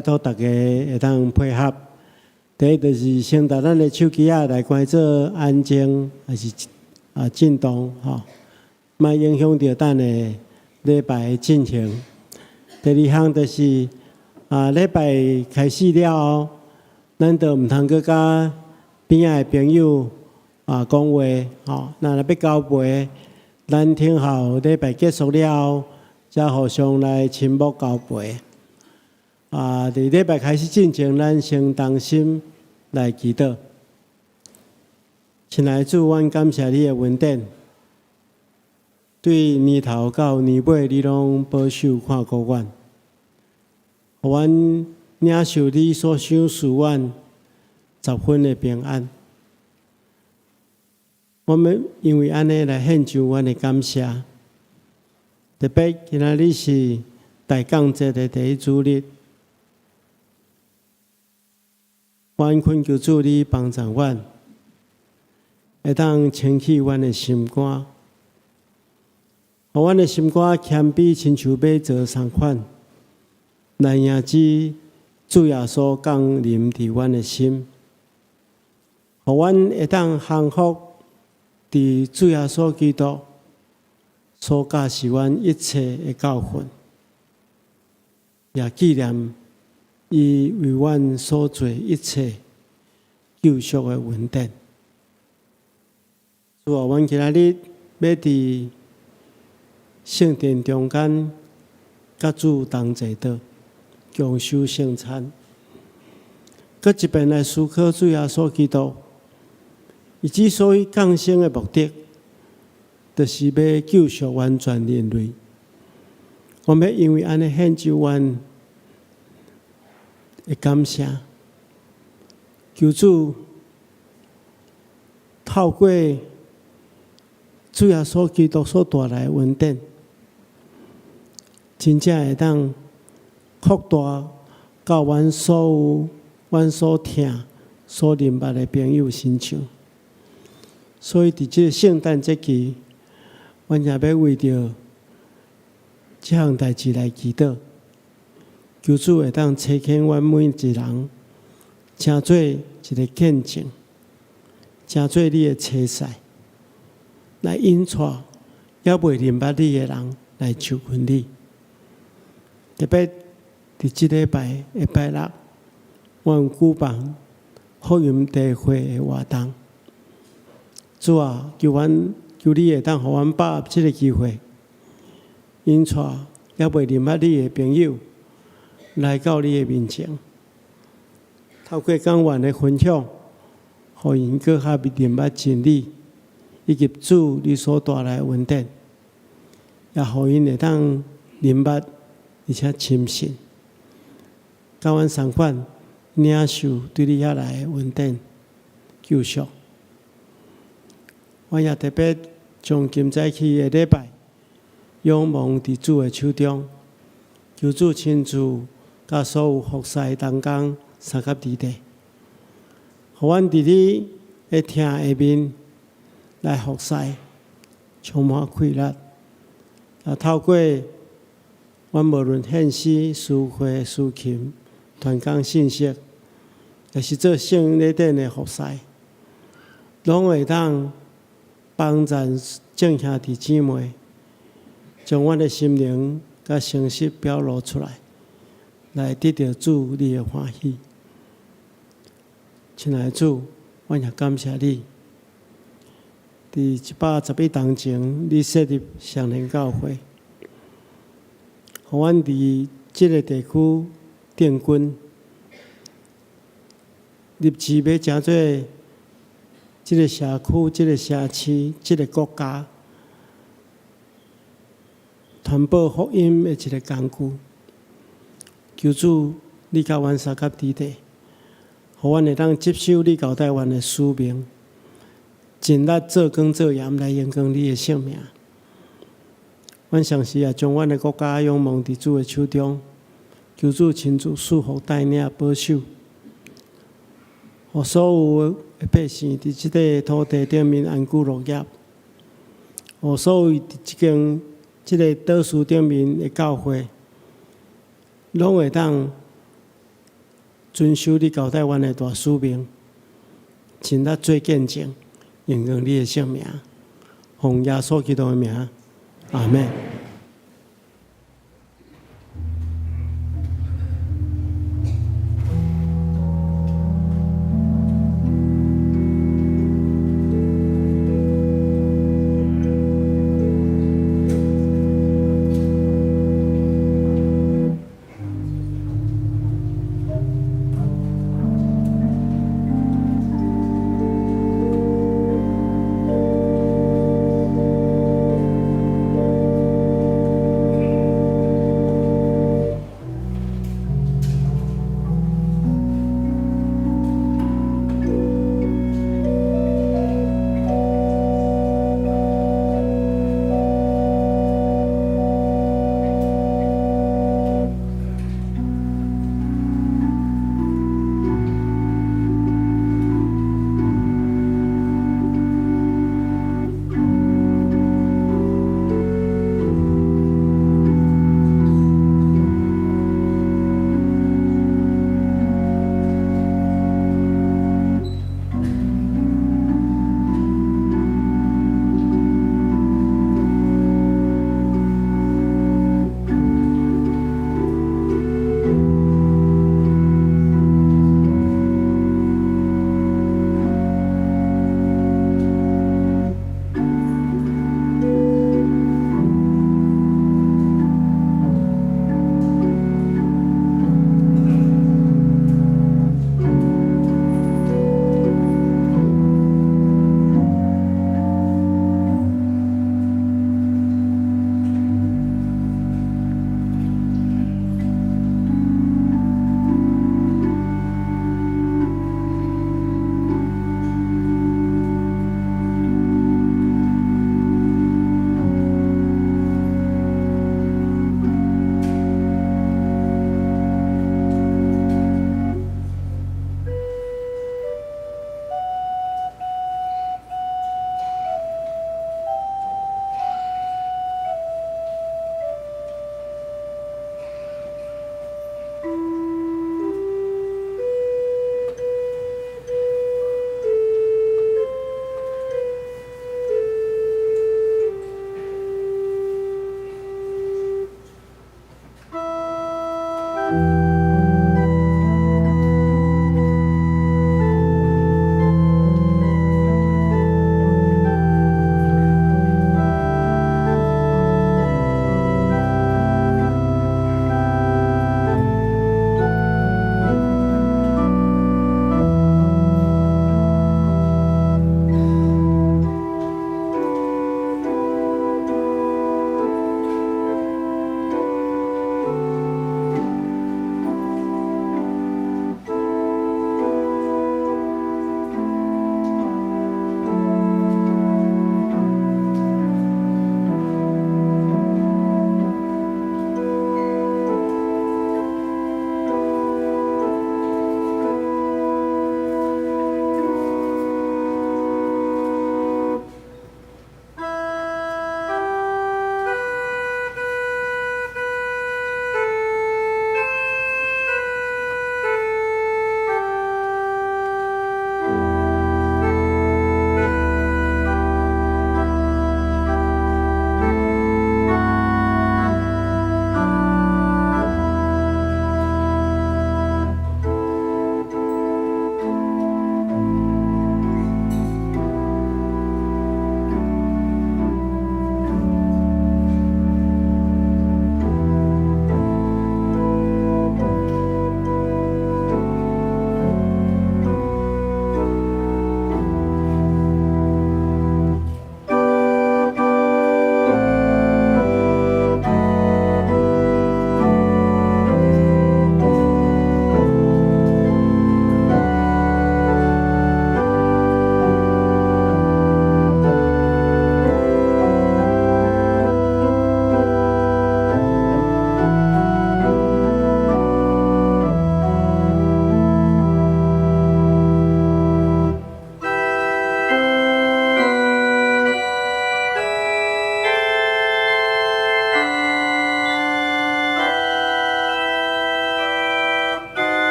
託大家會當配合。第一就是先踏咱的手機仔來關做安靜，抑是震動吼，莫影響著咱的禮拜的進行。第二項就是禮拜開始了後，咱就毋通閣佮邊仔的朋友講話吼。若欲交陪，咱聽候禮拜結束了後，才互相來親睦交陪。佇禮拜開始進前，咱先同心來祈禱。親愛的主，阮感謝你的恩典，對年頭到年尾，你攏保守看顧阮，予阮領受你所賞賜阮十分的平安。我們因為按呢來獻上阮的感謝，特別今仔日是大降節的第一主日。阮懇求主你幫助阮，會當清去阮的心肝，予阮的心肝謙卑，親像馬槽仝款，來迎接主耶穌降臨佇阮的心，予阮會當降服佇主耶穌基督所教示阮一切的教訓，也紀念伊為阮所做一切救贖的恩典。主啊，阮今仔日欲佇聖殿中間，佮主同齊桌，共守聖餐，閣一遍來思考主耶穌基督，伊之所以降生的目的，就是欲救贖阮全人類。我們因為按呢獻上阮的感謝，求主透過主耶穌基督所帶來的恩典，真正會當擴大到阮所有、阮所疼、所認捌的朋友身上。所以，佇這個聖誕節期，阮也欲為著這項代誌來祈禱，求主會當差遣阮每一人，成做一個見證，成做你的差使，來引帶猶未認捌你的人來就近你。特別佇這禮拜的拜六，阮舉辦福音茶會的活動。主啊，求阮求你會當予阮把握這個機會，引帶猶未認捌你的朋友來到你的面前，透過講員的分享，予𪜶閣較認捌真理，以及主你所帶來的恩典，也予𪜶會當認捌而且深信，佮阮仝款領受對你遐來的恩典救贖。阮也特別將今早起的禮拜仰望佇主的手中，求主親自佮所有服侍同工相佮佇咧，予阮佇你的疼下面來服侍，充滿氣力。透過阮無論獻詩、詩會、司琴、傳講信息，抑是做聖禮典的服侍，攏會當幫助眾兄弟姊妹，將阮的心靈佮誠實表露出來，來得著主你的歡喜。親愛的主，阮也感謝你，佇111冬前，你設立雙連教會，予阮佇這个地區定根，立志欲成做這个社區、這个城市、這个國家傳播福音的一个工具。求主，你佮阮相佮佇咧，予阮會當接受你交代阮的使命，盡力做光做鹽來榮光你的聖名。阮同時也將阮的國家仰望佇主的手中，求主親自賜福帶領保守，予所有的百姓佇這塊土地頂面安居樂業，予所有佇這間這个島嶼頂面的教會，攏會當遵守你交代阮的大使命，盡力做見證，榮耀你的聖名，奉耶穌基督的名，阿們。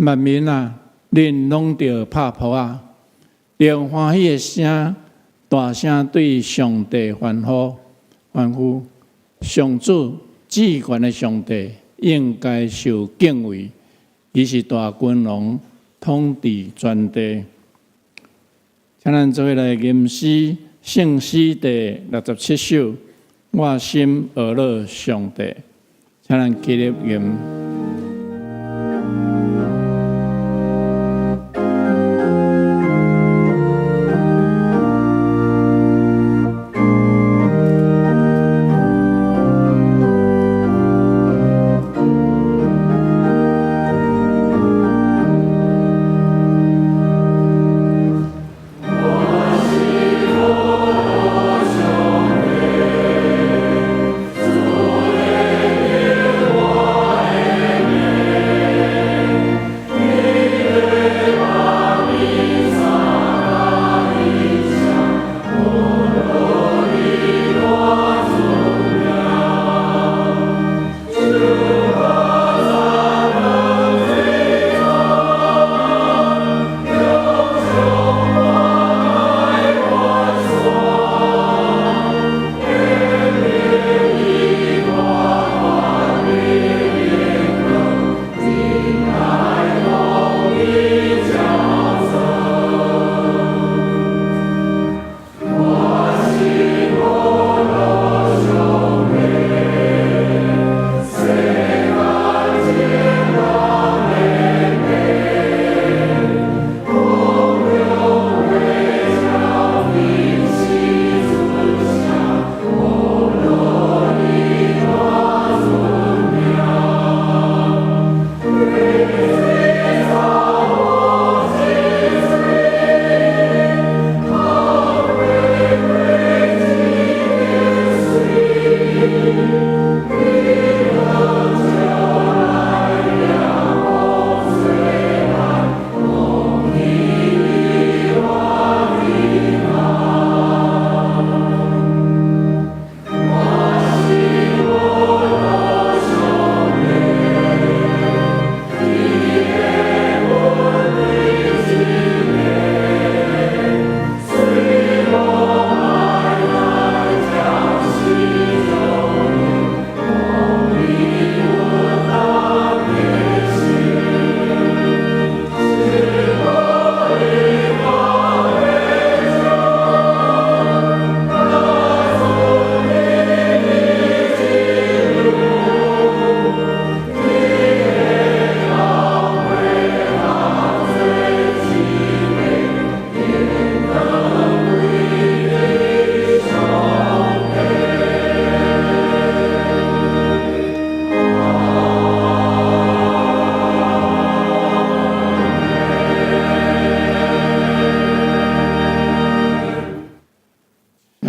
萬民啊，恁攏著拍噗仔，用歡喜的聲，大聲對上帝歡呼歡呼。上主至懸的上帝應該受敬畏，伊是大君王，統治全地。請咱做伙來吟詩，聖詩第67首，我心呵咾上帝。請咱起立吟。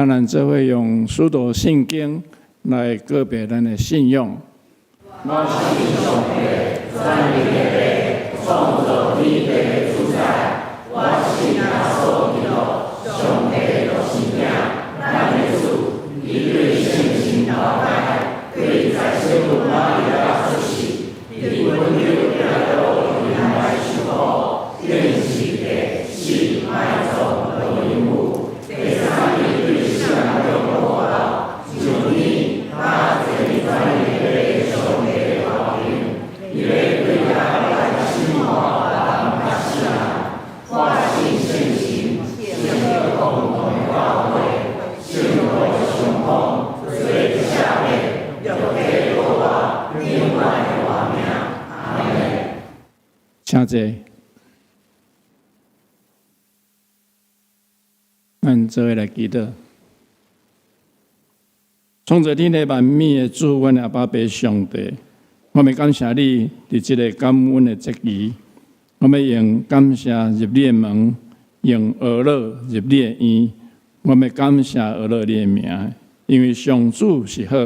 咱做伙用使徒信經來告白咱的信仰。我信上帝，全能的父，創造天地的主宰。我信耶穌基督，上帝的獨生子，咱的主。伊對聖神投胎，對在聖母瑪利亞出世，佇本丟彼拉多猶太受苦，釘十字架，死埋葬落陰府。第三日對死人中復活，上天，搭坐佇全能的上帝的右爿，伊欲對遐來審判活人佮死人。我信聖神，聖潔共同的教會，聖徒相通，罪得赦免，肉體復活，永遠的活命。阿們。請坐。咱做伙來祈禱。創造天地萬物的主，阮阿爸父上帝，我們感謝你，佇這个感恩的節期，我們用感謝入你的門，用呵咾入你的院，我們感謝呵咾你的名，因為上主是好，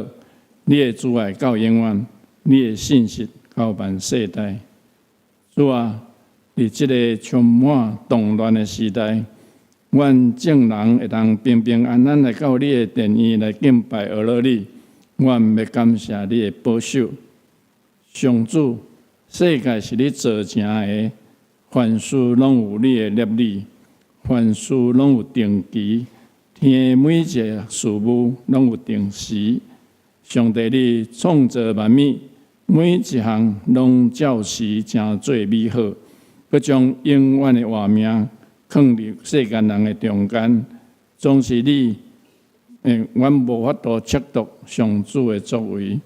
你的慈愛到永遠，你的信實到萬世代。主啊，佇這个充滿動亂的時代，阮眾人會當平平安安來到你的殿院來敬拜呵咾你，阮欲感謝你的保守。上主，世界是你造成的，凡事攏有你的立理，凡事攏有定期，天的每一个事物攏有定時。上帝，你創造萬物，每一項攏照時成做美好，閣將永遠的活命囥佇世間人的中間，總是你，阮無法度測度上主的作為。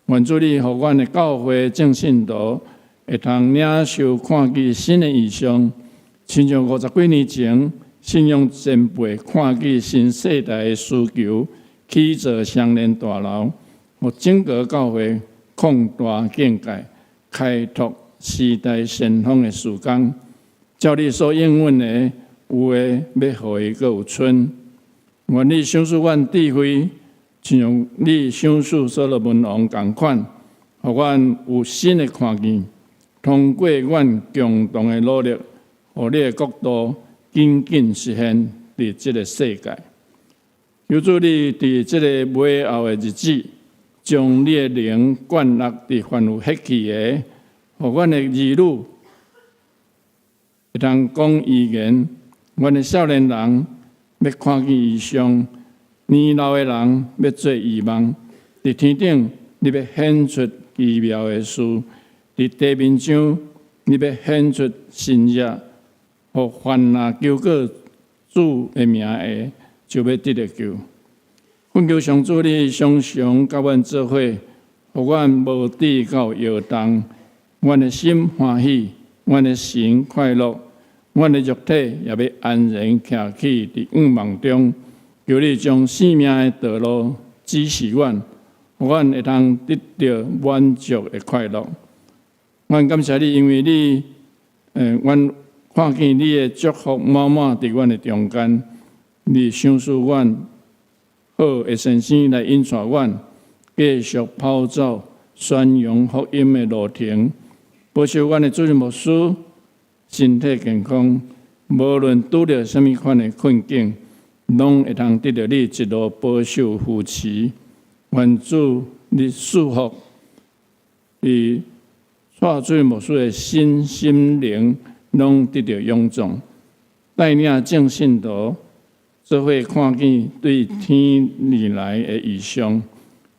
願主你予阮的教會眾信徒會通領受看見新的異象，親像50幾年前信仰前輩看見新世代的需求，起造雙連大樓，予整個教會擴大境界，開拓時代先鋒的事工。照你所應允的，有的欲予伊閣有春。願你賞賜阮智慧，親像你賞賜所羅門王仝款，予阮有新的看見。通過阮共同的努力，予你的國度緊緊實現佇這個世界。求主你佇這個尾後的日子，將你的靈灌落佇凡有血氣的，予阮的兒女會當講預言，阮的少年人欲看見異象，年老的人欲做異夢。佇天頂，你欲顯出奇妙的事；佇地面上，你欲顯出神蹟，予凡若求告主的名的，就欲得著救。懇求上主，你常常佮阮做伙，予阮無致到搖動，阮的心歡喜，阮的神快樂，阮的肉體也欲安然徛起佇向望中。求你將生命的道路指示阮，予阮會當得著滿足的快樂。阮感謝你，因為你，阮看見你的祝福滿滿佇阮的中間，你賞賜阮好的先生來引帶阮，繼續跑走宣揚福音的路程，保守阮的主任牧師身體健康，無論拄著啥物款的困境，攏會當得著你一路保守扶持。願主你賜福，佇蔡主任牧師的身心靈攏得著勇壯，帶領眾信徒做伙看見對天而來的異象，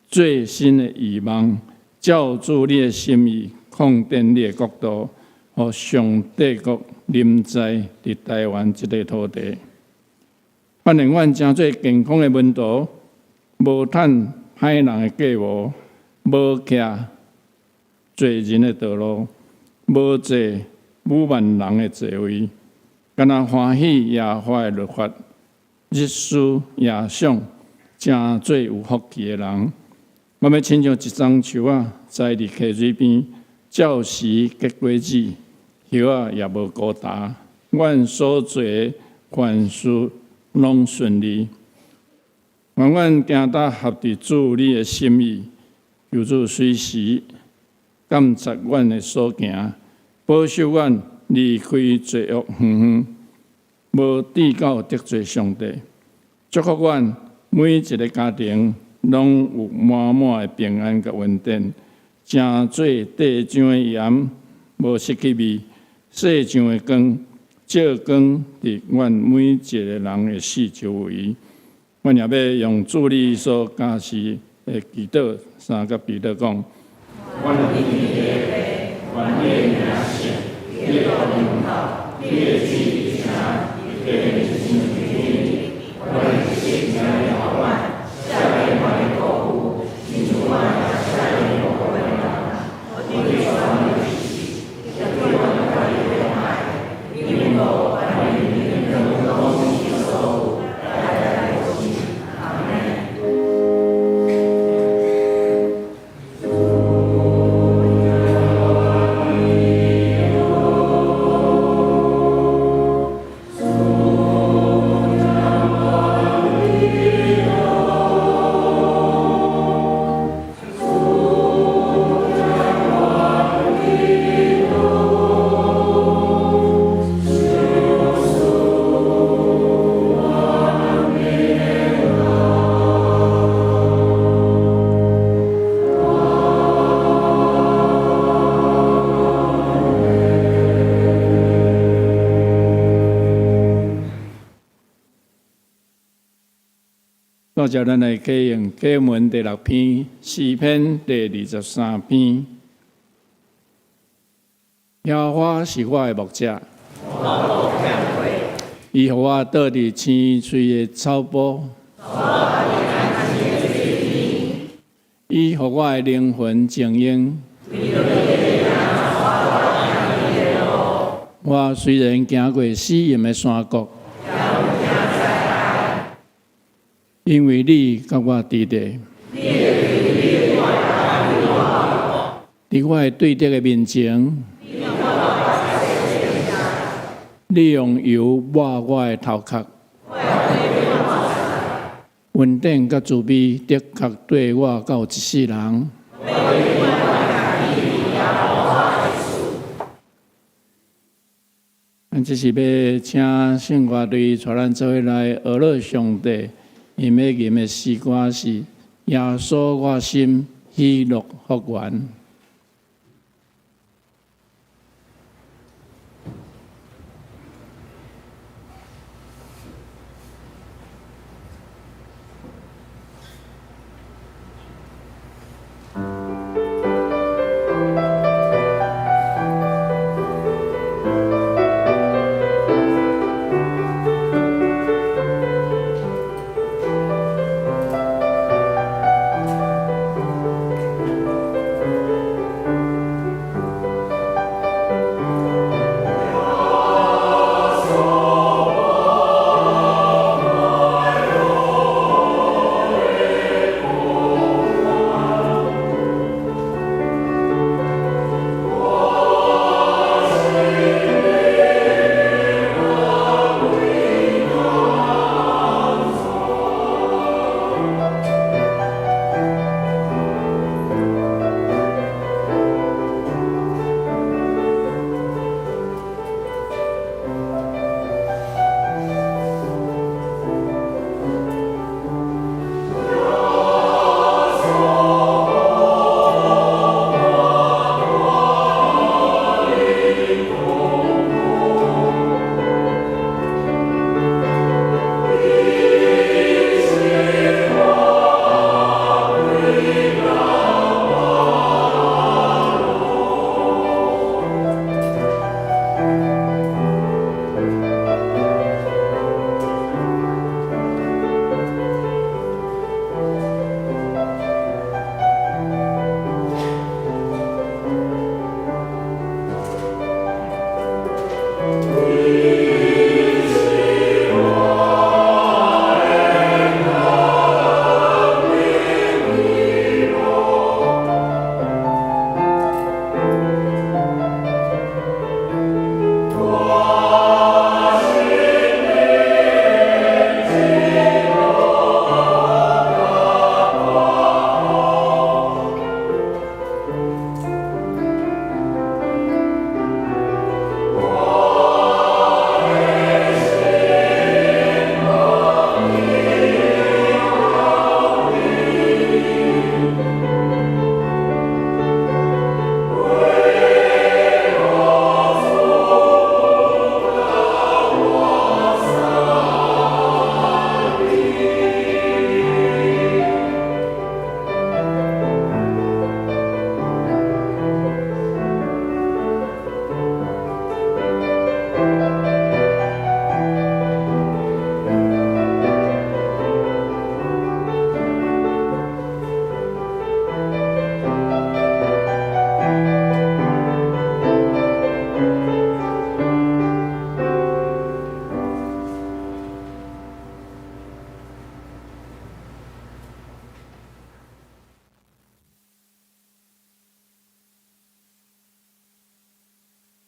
最新的異夢，照主你的心意，擴展你的國度，予上帝國臨在佇台灣這個土地。盼望阮成做健康的門徒，無趁歹人的計謀，無徛罪人的道路，無坐侮慢人的座位，干焦歡喜耶和華的律法，日思夜想，成做有福氣的人。我欲親像一欉樹仔，栽佇溪水邊，照時結果子，葉仔也無枯焦。阮所做的凡事攏順利。願阮行踏合佇主你的心意，求主隨時監察阮的所行，保守阮離開罪惡遠遠，無致到得罪上帝。祝福阮每一个家庭攏有滿滿的平安佮穩定，成做地上的鹽，無失去味；世上的光，照光佇阮每一个人的四周圍。阮也欲用主你所教示的祈禱，三佮彼得講。阮的天父，願你的名聖，你的國臨到，你的旨意成，地面親像天頂。願你赦免予阮，赦免阮的過誤，親像阮也赦免過阮的人。無予阮入試，救阮脫離兇害，因為國、權柄、榮耀攏是你所有，代代無止。阿門。到遮咱來啟用經文第六篇詩篇第23篇。耶和華是我的牧者，伊予我倒佇青翠的草埔，伊予我的靈魂靜養。我雖然行過死蔭的山谷，因為你佮我佇咧，佇我的對敵的面前，你用油抹我的頭殼，恩典佮慈悲的確綴我到一世人。咱這是欲請聖樂隊帶咱做伙來學樂上帝。𪜶欲吟的詩歌是《耶穌我心喜樂復原》。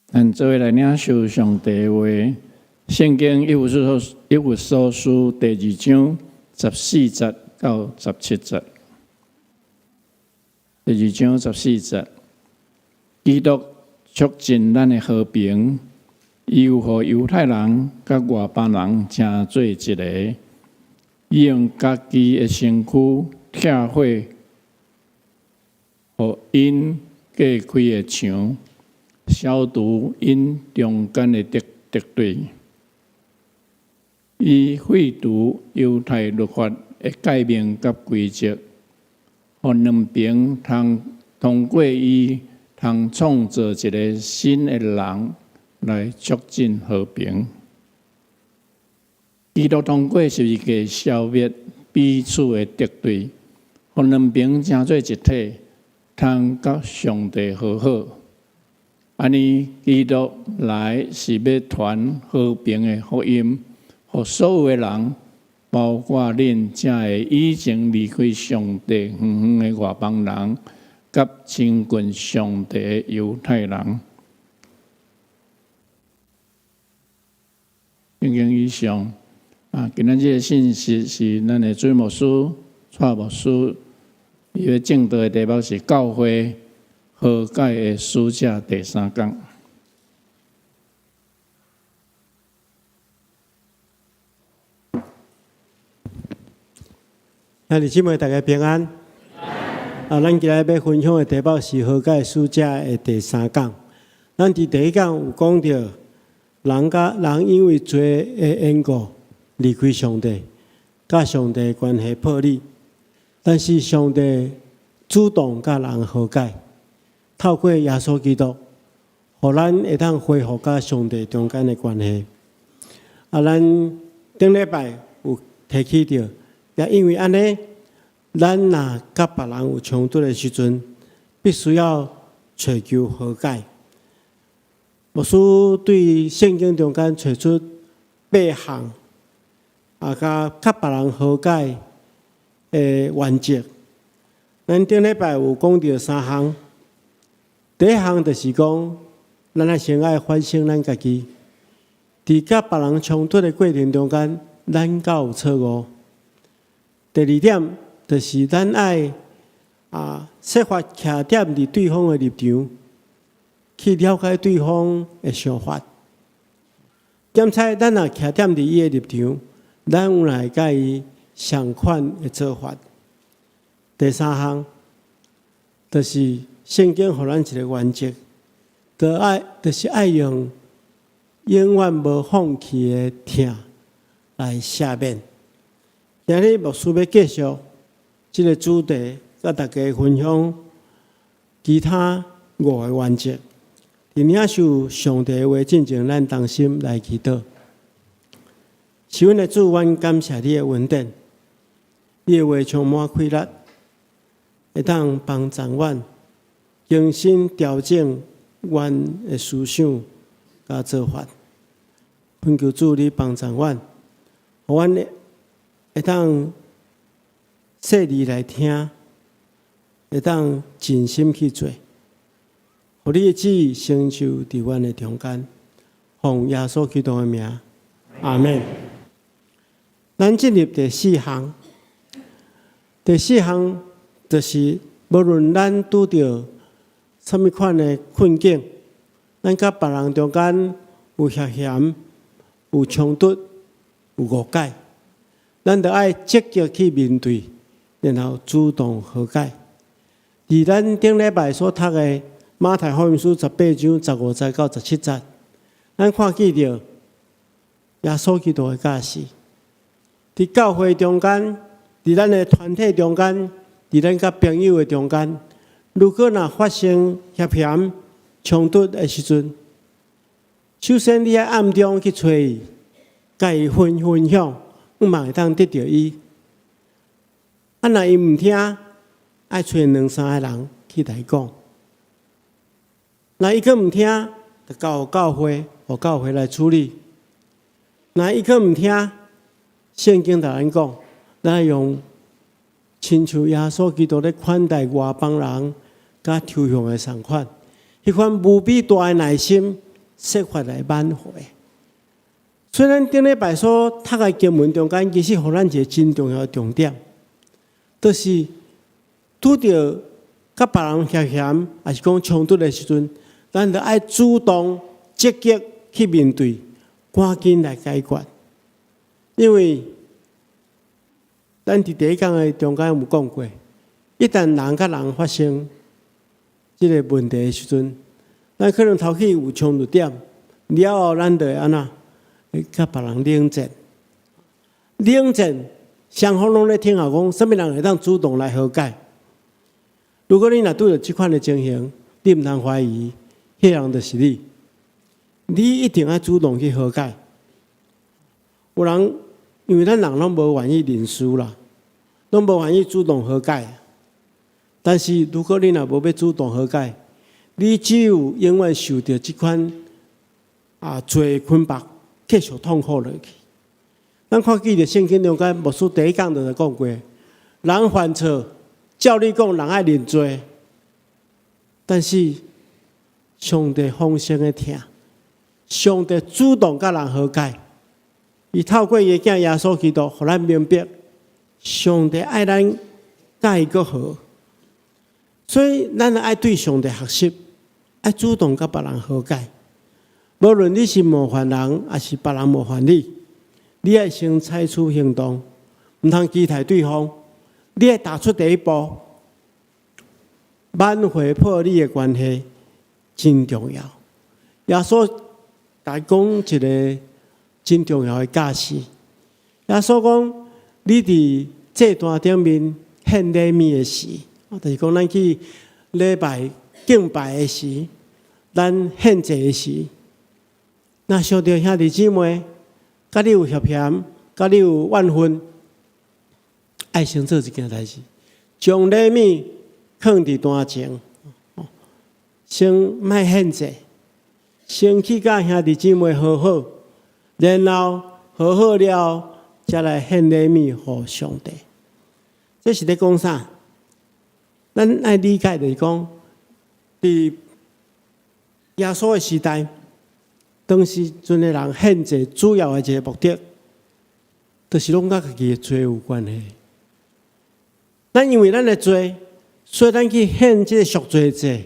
咱做伙來領受上帝的話，聖經以弗所書第二章14節到17節。第二章十四節，基督促進咱的和平，伊有予猶太人佮外邦人成做一个，伊用家己的身軀拆毀，予𪜶隔開的牆。消除𪜶中間的敵對，伊廢除猶太律法的誡命佮規則，予兩爿通通過伊通創造一个新的人來促進和平。基督通過十字架消滅彼此的敵對，予兩爿成做一體，通佮上帝和好。按呢，基督來是欲傳和平的福音，予所有的人，包括恁遮个以前離開上帝遠遠的外邦人，佮親近上帝的猶太人。聖經以上啊，今仔日的信息是咱的主牧師、蔡牧師，伊欲證道的題目是教會和解的使者第三講。兄弟姊妹，大家平安。啊，咱今日欲分享的題目是和解使者的第三講。咱佇第一講有講著，人佮人因為罪的緣故離開上帝，佮上帝關係破裂。但是上帝主動佮人和解，透過耶穌基督，予咱會當恢復佮上帝中間的關係。啊，咱頂禮拜有提起著，也因為按呢，咱若佮別人有衝突的時陣，必須要尋求和解。牧師對聖經中間揣出八項，啊，佮別人和解的原則。咱頂禮拜有講著三項，第一項就是講，咱愛先愛反省咱家己，佇佮別人衝突的過程中間，咱敢有錯誤。第二點就是咱愛啊，設法徛踮佇對方的立場，去了解對方的想法。檢查咱若徛踮佇伊的立場，咱有哪會佮伊相款的做法。第三項就是聖經予咱一个原則，就是愛用永遠無放棄的疼來赦免。今日牧師欲繼續這个主題，佮大家分享其他五个原則。佇領受上帝的話進前，咱同心來祈禱。是阮的主，阮感謝你的恩典，你的話充滿氣力，會當幫助阮更新調整阮的思想佮做法。懇求主你幫助阮，予阮會當細膩來聽，會當盡心去做，予你的旨意成就佇阮的中間。奉耶穌基督的名，阿們。咱進入第四項，第四項就是無論咱拄著啥物款的困境，咱佮別人中間有涉嫌、有衝突、有誤解，咱著愛積極去面對，然後主動和解。佇咱頂禮拜所讀的馬太福音書18章15節到17節，咱看見著耶穌基督的教示，佇教會中間，佇咱的團體中間，佇咱佮朋友的中間，如果若發生涉嫌衝突的時陣，首先你愛暗中去揣伊，佮伊分享，你嘛會當得著伊。啊，若伊毋聽，愛揣兩三个人去來講。若伊閣毋聽，就交予教會，予教會來處理。若伊閣毋聽，聖經共咱講，咱用親像耶穌基督咧款待外邦人佮抽象的仝款，彼款無比大的耐心，設法來挽回。雖然頂禮拜所讀的經文中間，其實予咱一个真重要的重點，就是拄著佮別人涉嫌，抑是講衝突的時陣，咱著愛主動積極去面對，趕緊來解決。因為咱佇第一講的中間有講過，一旦人佮人發生這个問題的時陣，咱可能頭去有衝突點，了後咱就會按怎？會佮別人冷戰，冷戰雙方攏咧聽候講，啥物人會當主動來和解？如果你若拄著這款的情形，你毋通懷疑，彼個人就是你。你一定愛主動去和解。有人因為咱人攏無願意認輸啦，攏無願意主動和解。但是如果你若無欲主動和解，你只有永遠受著這款罪捆綁，繼續痛苦落去。咱看記著聖經中間牧師第一講就講過，人犯錯，照理講人愛認罪，但是上帝豐盛的疼，上帝主動佮人和解，伊透過伊的囝耶穌基督，予咱明白，上帝愛咱佮伊閣和，所以咱愛對上帝學習，愛主動佮別人和解。無論你是冒犯人，抑是別人冒犯你，你愛先採取行動，毋通期待對方。你愛踏出第一步，挽回破裂的關係真重要。耶穌來講一個真重要的教示。耶穌講：你佇祭壇頂面獻禮物的時，就是講咱去禮拜敬拜的時，咱獻祭的時，若相著兄弟姊妹，佮你有嫌嫌，佮你有怨恨，愛先做一件代誌，將禮物囥佇壇前，先莫獻祭，先去佮兄弟姊妹和好，然後和好了，才來獻禮物予上帝。這是咧講啥？咱愛理解就是講，佇耶穌的時代，當時陣的人獻祭主要的一個目的，就是攏佮家己的罪有關係。咱因為咱的罪，所以咱去獻這個贖罪祭，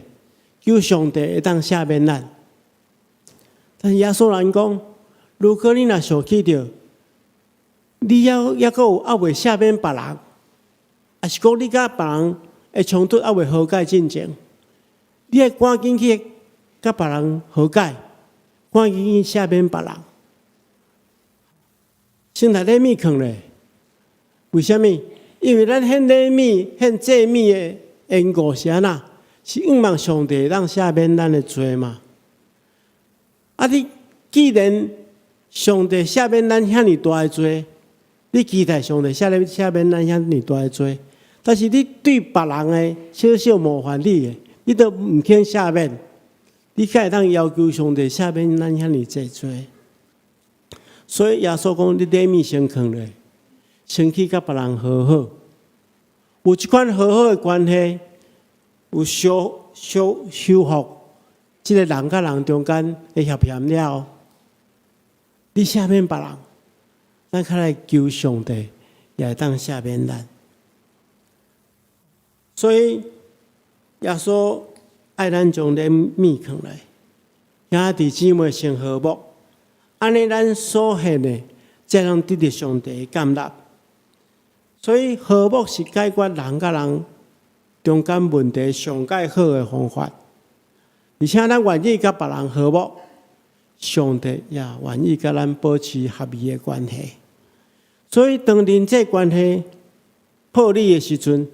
求上帝會當赦免咱。但是耶穌人講，如果你若想起著，你猶猶閣有猶未赦免別人，抑是講你佮別人的衝突猶未和解進前，你愛趕緊去佮別人和解，趕緊去赦免別人。先來禮物囥咧，為啥物？因為咱獻禮物、獻祭物的緣故是按怎？是向望上帝會當赦免咱的罪嘛？啊！你既然上帝赦免咱遐爾大的罪，你期待上帝赦免咱遐爾大的罪，但是你對別人的小小冒犯你的，你都毋肯赦免，你敢會當要求上帝赦免咱遐爾濟罪？所以耶穌講：你禮物先囥咧，先去佮別人和好，有這款和好的關係，有修修修復這個人佮人中間的嫌嫌了後，你赦免別人，咱較來求上帝也會當赦免咱。所以耶穌愛咱將禮物囥來，兄弟姊妹先和睦，按呢咱所獻的，才能得著上帝的接納。所以和睦是解決人佮人中間問題上蓋好的方法，而且咱願意佮別人和睦，上帝也願意佮咱保持合宜的關係。所以當人際關係破裂的時陣，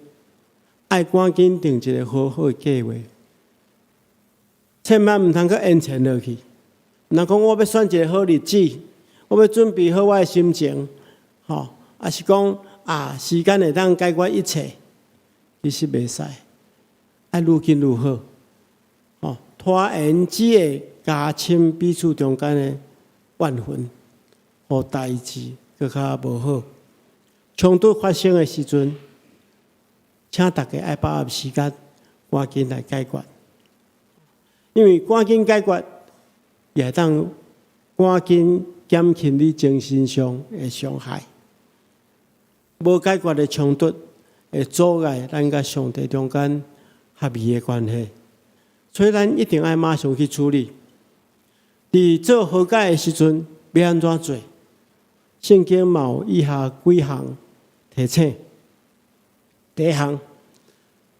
愛趕緊定一個和好的計劃，千萬毋通閣延遲落去。若講我欲選一個好日子，我欲準備好我的心情，吼，抑是講啊，時間會當解決一切，其實袂使，愛愈緊愈好。吼，拖延只會加深彼此中間的怨恨，予代誌閣較無好。衝突發生的時陣，請大家愛把握時間，趕緊來解決。因為趕緊解決，也會當趕緊減輕你精神上的傷害。無解決的衝突，會阻礙咱佮上帝中間合宜的關係。所以咱一定愛馬上去處理。佇做和解的時陣，欲按怎做？聖經嘛有以下幾項提醒。第一項，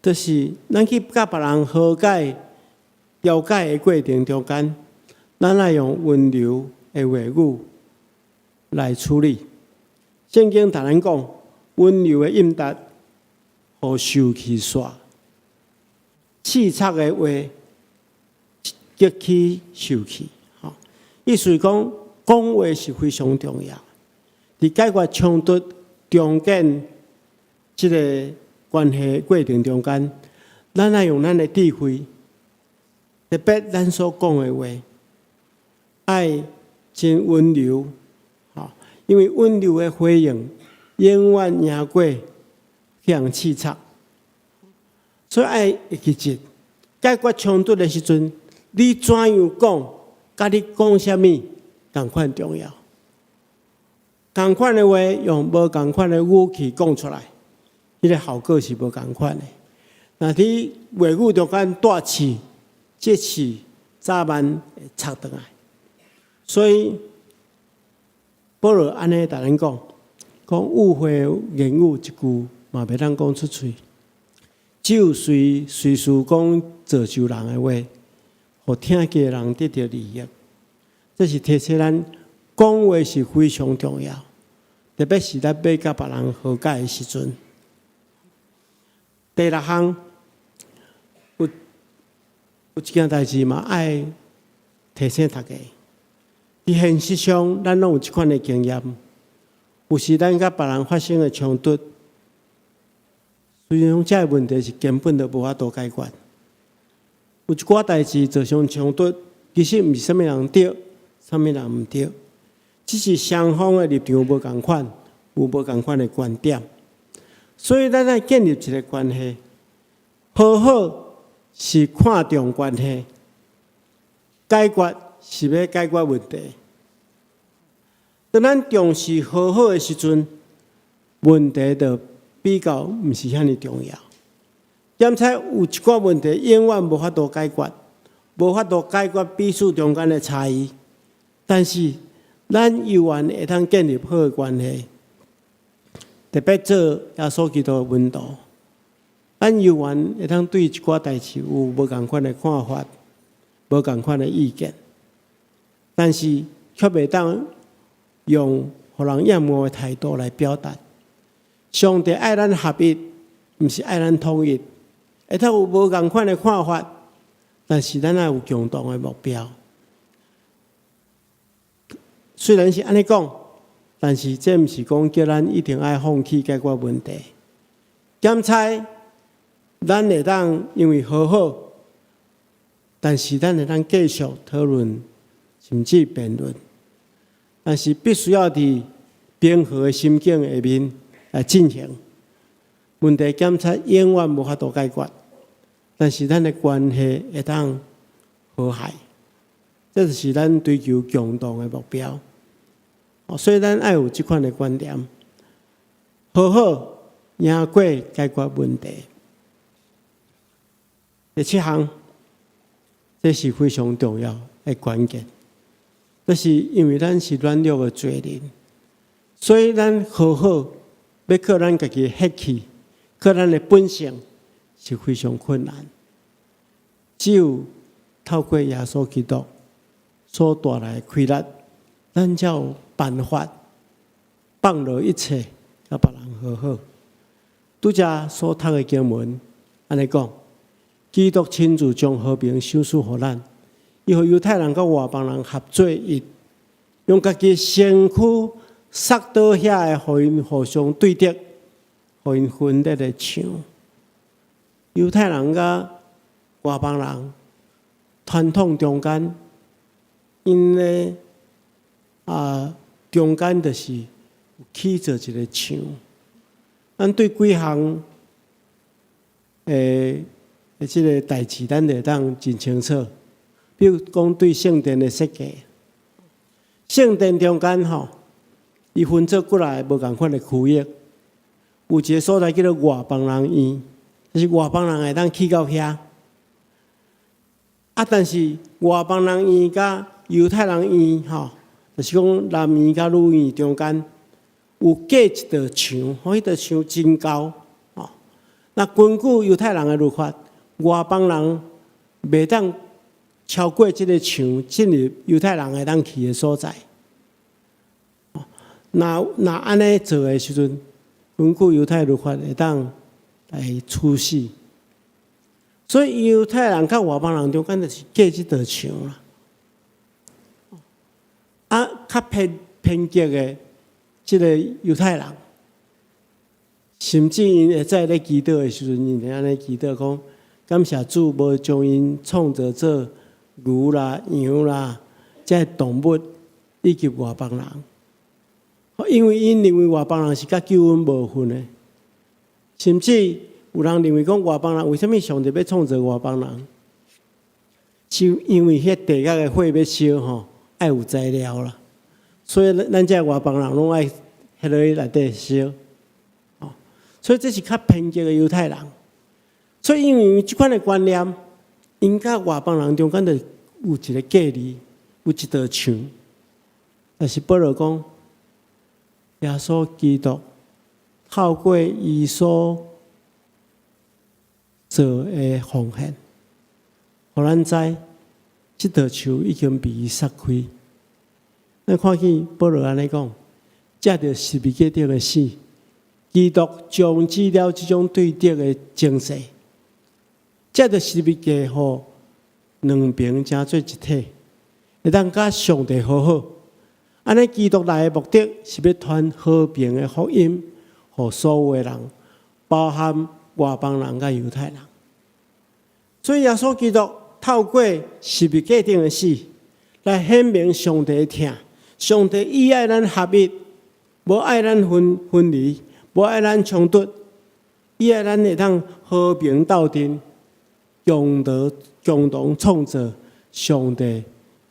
就是咱去佮別人和解、調解的過程中間，咱愛用溫柔的話語來處理。聖經同咱講，溫柔的應答，予受氣煞；刺插的話，激起受氣。吼，意思是講，講話是非常重要。佇解決衝突、重建這個關係過程中間，咱愛用咱的智慧，特別咱所講的話，愛真溫柔，吼，因為溫柔的回應永遠贏過予人刺插。所以愛會記得，解決衝突的時陣，你怎樣講，佮你講啥物，仝款重要。仝款的話用無仝款的語氣講出來，彼個效果是無仝款的。若佇話語中間帶刺，這刺早晚會插轉來。所以保羅按呢共咱講，講誤會言語一句嘛袂當講出喙，只有隨隨時講造就人的話，予聽見的人得著利益。這是提醒咱講話是非常重要，特別是咱欲佮別人和解的時陣。第六項，有一件代誌嘛，愛提醒大家。佇現實上，咱攏有這款的經驗。有時咱佮別人發生的衝突，雖然講這个問題是根本就無法度解決。有一寡代誌造成衝突，其實毋是啥物人對，啥物人毋對，只是雙方的立場無仝款，有無仝款的觀點。所以咱愛建立一個關係，和好是看重關係，解決是欲解決問題。當咱重視和好的時陣，問題就比較毋是遐爾重要。檢查有一寡問題永遠無法度解決，無法度解決彼此中間的差異。但是咱猶原會當建立好的關係，特別做耶穌基督的門徒，咱猶原會當對一寡代誌有無仝款的看法，無仝款的意見，但是卻袂當用予人厭惡的態度來表達。上帝愛咱合一，毋是愛咱統一。會當有無仝款的看法，但是咱愛有共同的目標。雖然是按呢講，但是這毋是講叫咱一定愛放棄解決問題。檢查咱會當因為和好，但是咱會當繼續討論，甚至辯論。但是必須要佇平和的心境下面來進行。問題檢查永遠無法度解決，但是咱的關係會當和諧，這就是咱追求共同的目標。所以咱愛有這款的觀念，和好贏過解決問題。第七項，這是非常重要的關鍵。這是因為咱是軟弱的罪人，所以咱和好欲靠咱家己的血氣，靠咱的本性是非常困難。只有透過耶穌基督所帶來的氣力，咱才有辦法放落一切，佮別人和好。拄才所讀的經文按呢講，基督親自將和平賞賜予咱，伊予猶太人佮外邦人合做一，用家己身軀殺倒遐个，予𪜶互相對敵，予𪜶分裂的牆。猶太人佮外邦人傳統中間，𪜶咧中間就是起做一個牆。咱對幾項這个代誌，咱會當真清楚。比如講，對聖殿的設計，聖殿中間吼，伊分做幾來無仝款的區域，有一个所在叫做外邦人院，就是外邦人會當去到遐。啊，但是外邦人院佮猶太人院吼，就是講男院佮女院中間有隔一道牆，吼，彼道牆真高，吼。那根據猶太人的律法，外邦人袂當超過這个牆進入猶太人會當去的所在。若按呢做的時陣，根據猶太律法會當來處死。所以猶太人佮外邦人中間就是隔這道牆啦。啊，較偏偏激的這個猶太人，甚至𪜶會在咧祈禱的時陣，𪜶會按呢祈禱講：感謝主，無將𪜶創造做牛啦、羊啦，這動物以及外邦人。因為𪜶認為外邦人是佮救恩無份的，甚至有人認為講外邦人為啥物上帝欲創造外邦人？是因為彼地獄的火欲燒吼，愛有材料啦，所以咱這外邦人攏愛彼落去內底燒。哦，所以這是較偏激的猶太人。所以因為這款的觀念，𪜶佮外邦人中間就有一個隔離，有一道牆。但是保羅講，耶穌基督透過伊所做的奉獻，予咱知這道牆已經被伊殺開。咱看見保羅按呢講，藉著十字架頂的死，基督終止了這種對敵的情勢，藉著十字架，予兩邊成做一體，會當佮上帝和好。按呢，基督來的目的是欲傳和平的福音，予所有的人，包含外邦人佮猶太人。所以耶穌基督透過十字架頂的死，來顯明上帝的疼。上帝伊愛咱合一，無愛咱分分離，無愛咱衝突，伊愛咱會當和平鬥陣，共同共同創造上帝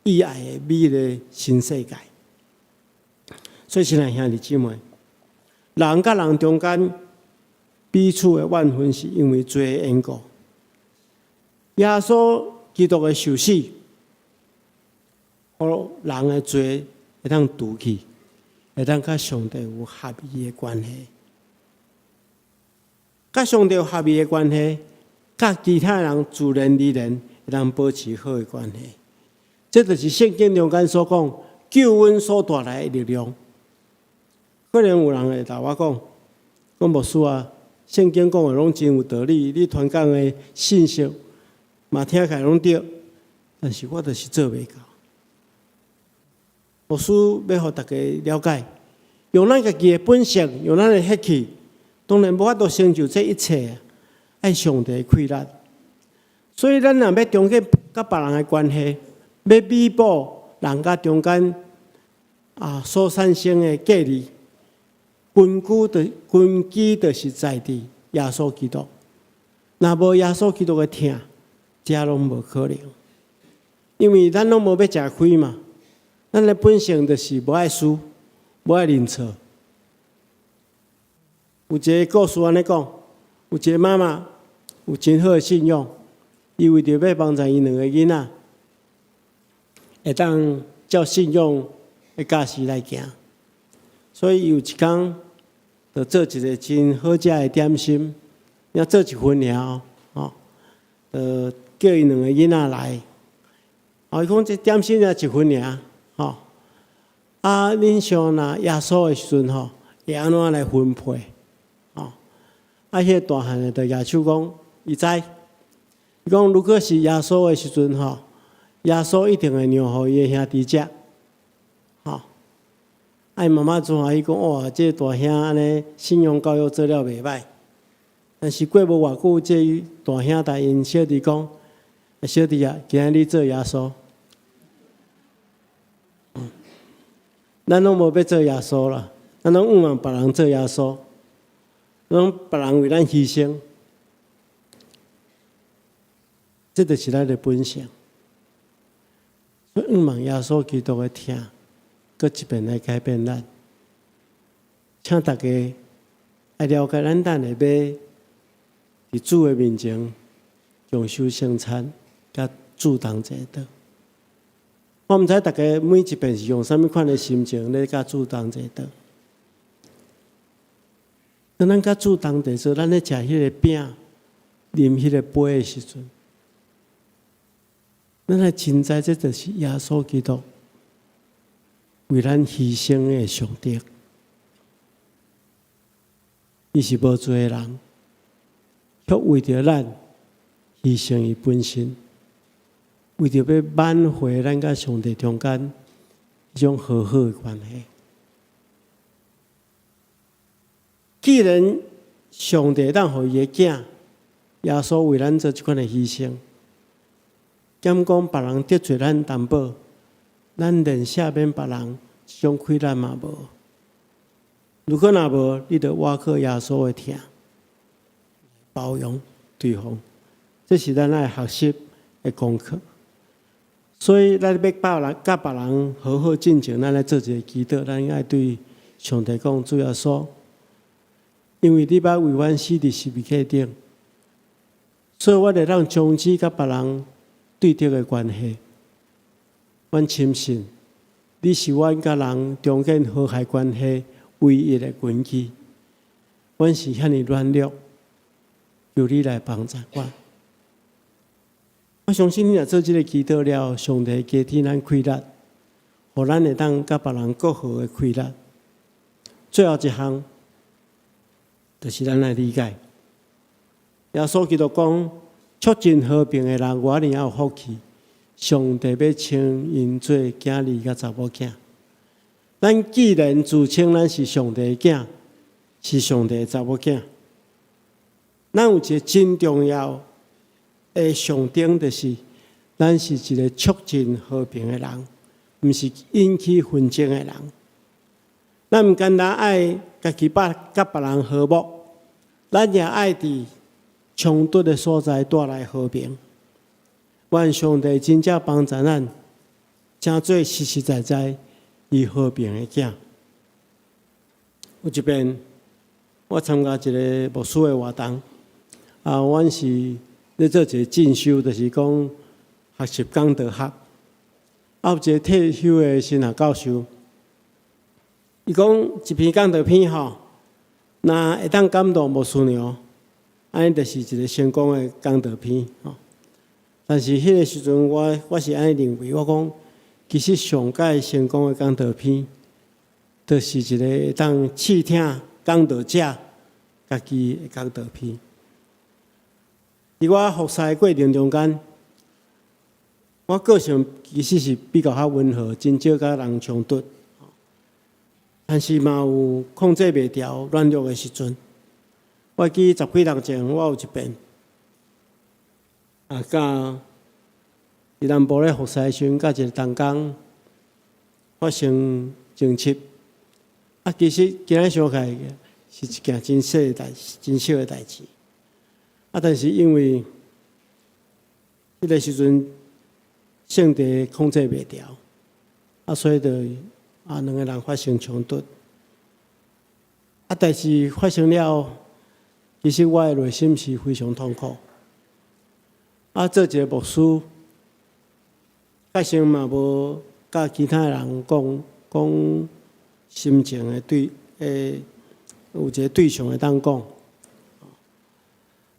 伊愛的美麗新世界。所以，親愛兄弟姊妹，人佮人中間彼此的怨恨，是因為罪的緣故。耶穌基督的受死，予人的罪會當除去，會當佮上帝有合一的關係。佮上帝有合一的關係，佮其他人自然而然會當保持好的關係。這就是聖經中間所講救恩所帶來的力量。可能有人會答我講，講牧師啊，聖經講的攏真有道理，你傳講的信息嘛聽起來攏對，但是我就是做袂到。牧師欲予大家了解，用咱家己的本性，用咱的血氣，當然無法度成就這一切，愛上帝氣力。所以咱若欲重建佮別人的關係，欲彌補人佮中間啊所產生的隔離，根據的根基就是在佇耶穌基督。若無耶穌基督的疼，這攏無可能。因為咱攏無欲食虧嘛，咱的本性就是無愛輸，無愛認錯。有一個故事按呢講，有一個媽媽有真好的信仰，伊為著欲幫助𪜶兩個囡仔，會當照信仰的教示來行，所以伊有一工就做一個真好食的點心，也做一份爾吼，叫𪜶兩個囡仔來。哦，伊講這點心才一份爾，吼。啊，恁想若耶穌的時陣吼，會按怎來分配？吼，啊，彼個大漢的就舉手講，伊知。伊講如果是耶穌的時陣吼，耶穌一定會讓予伊的兄弟食。吼，啊，伊媽媽真歡喜講，哇，這個大兄按呢信仰教育做了袂䆀。但是過無偌久，這個大兄共𪜶小弟講：小弟啊，今仔你做耶穌。咱攏無欲做耶穌啦，咱攏向望別人做耶穌，攏別人為咱犧牲，這就是咱的本性。所以向望耶穌基督的疼，閣一遍來改變咱。請大家愛了解，咱等下欲佇主的面前共守聖餐，佮主同齊禱。我毋知大家每一遍是用啥物款的心情咧佮主同齊禱。當咱佮主同齊做，咱咧食彼個餅、啉彼個杯的時陣，咱愛真知這就是耶穌基督為咱犧牲的上帝。伊是無罪的人，卻為著咱犧牲伊本身，為著欲挽回咱佮上帝中間彼種和好的關係。既然上帝當予伊的囝耶穌為咱做這款的犧牲，敢講別人得罪咱淡薄，咱連赦免別人這種氣力嘛無。如果若無，你著倚靠耶穌的疼，包容對方，這是咱愛學習的功課。所以，咱欲別人佮別人和好進前，咱來做一个祈禱，咱愛對上帝講：主耶穌，因為你捌為阮死佇十字架頂，所以阮會當終止佮別人對敵的關係。阮深信，你是阮佮人中間和諧關係唯一的根基。阮是遐爾軟弱，求你來幫助阮。我相信你若做這个祈禱了，上帝加添咱氣力，予咱會當佮別人閣和的氣力。最後一項，就是咱來理解，耶穌基督講，促進和平的人，偌爾仔有福氣。上帝欲稱𪜶做囝兒佮查某囝。咱既然自稱咱是上帝的囝，是上帝的查某囝，咱有一个真重要的象徵，就是咱是一个促進和平的人，毋是引起紛爭的人。咱毋干焦愛家己佮別人和睦，咱也愛佇衝突的所在帶來和平。願上帝真正幫助咱，成做實實在在伊和平的囝。有一遍，我參加一个牧師的活動，啊，阮是咧做一个進修，就是講學習講道學。啊，有一个退休的神學教授，伊講一篇講道片吼，若會當感動牧師娘，按呢就是一个成功的講道片吼。但是彼个時陣，我是按呢認為，我講其實上蓋成功的講道片，就是一个會當刺疼講道者家己的講道片。佇我服侍的過程中間，我個性其實是比較較溫和，真少佮人衝突。但是嘛有控制袂牢軟弱的時陣。我記十幾年前，我有一遍，啊，佮佇南部咧服侍的時陣，佮一个同工發生爭執。啊，其實今仔想起來是一件真細的代，真小的代誌。啊，但是因為彼个時陣性地控制袂牢，啊，所以就啊兩个人發生衝突。啊，代誌發生了，其實我的內心是非常痛苦。啊，做一个牧師，確實嘛無佮其他人講講心情的對，有一个對象會當講。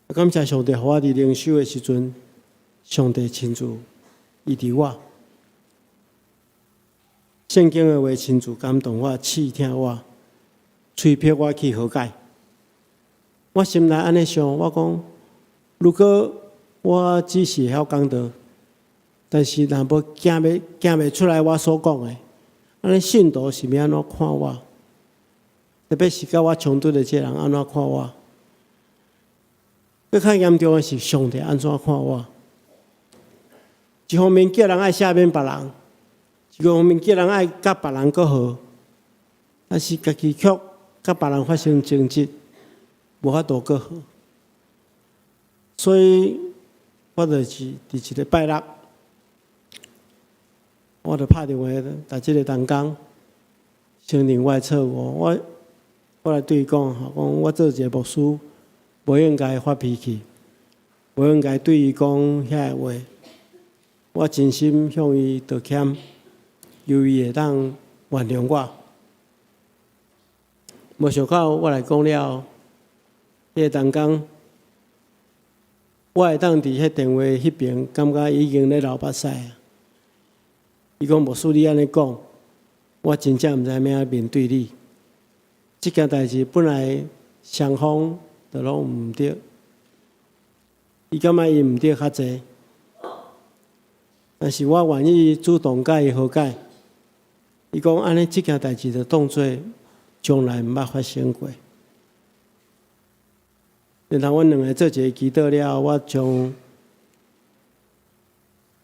感謝上帝，予我佇靈修的時陣，上帝親自醫治我。聖經的話親自感動我，刺疼我，催迫我去和解。我心內按呢想，我講，如果我只是會曉講道，但是若無行袂出來我所講的，按呢信徒是欲按怎看我？特別是佮我衝突的這个人按怎看我？閣較嚴重的是，上帝按怎看我？一方面叫人愛赦免別人，一方面叫人愛佮別人閣和，但是家己卻佮別人發生爭執，無法度閣和。所以，我就是佇一个拜六，我就拍電話共這个同工承認我的錯誤。我來對伊講，講我做一个牧師，無應該發脾氣，無應該對伊講遐个話。我真心向伊道歉，求伊會當原諒我。無想到我來講了，彼个同工，我會當佇彼電話彼爿，感覺已經咧流目屎啊！伊講牧師，你按呢講，我真正毋知欲按怎面對你。這件代誌本來是雙方都攏毋對。伊感覺伊毋對較濟，但是我願意主動佮伊和解。伊講按呢，這件代誌就當做從來毋捌發生過。然後阮兩个做一个祈禱了後，我將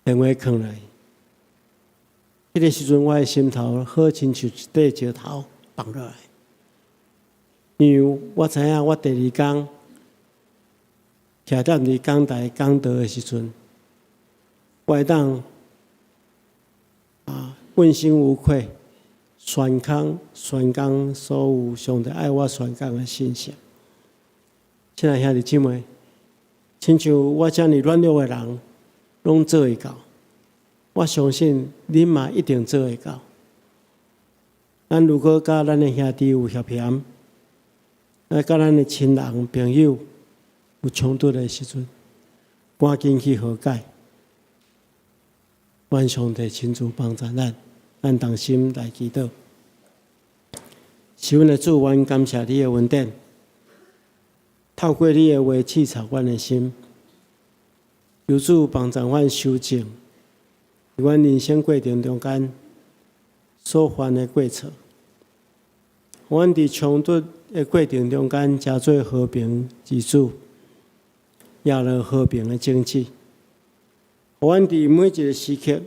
電話囥落。彼个時陣，我的心頭好親像一塊石頭放落來，因為我知影我第二工徛踮佇講台講道的時陣，我會當問心無愧，宣講宣講所有上帝愛我宣講的信息。親愛兄弟姊妹，親像我遮爾軟弱的人，攏做會到。我相信恁嘛一定做會到。咱如果佮咱的兄弟有嫌嫌，啊，佮咱的親人朋友有衝突的時陣，趕緊去和解。願上帝親自幫助咱，咱同心來祈禱。是阮的主，阮感謝你的恩典，透過你的話刺插阮的心，求主幫助阮修正。佇阮人生過程中間所犯的過錯，阮佇衝突的過程中間，成做和平之子，也落和平的種子。阮佇每一个時刻，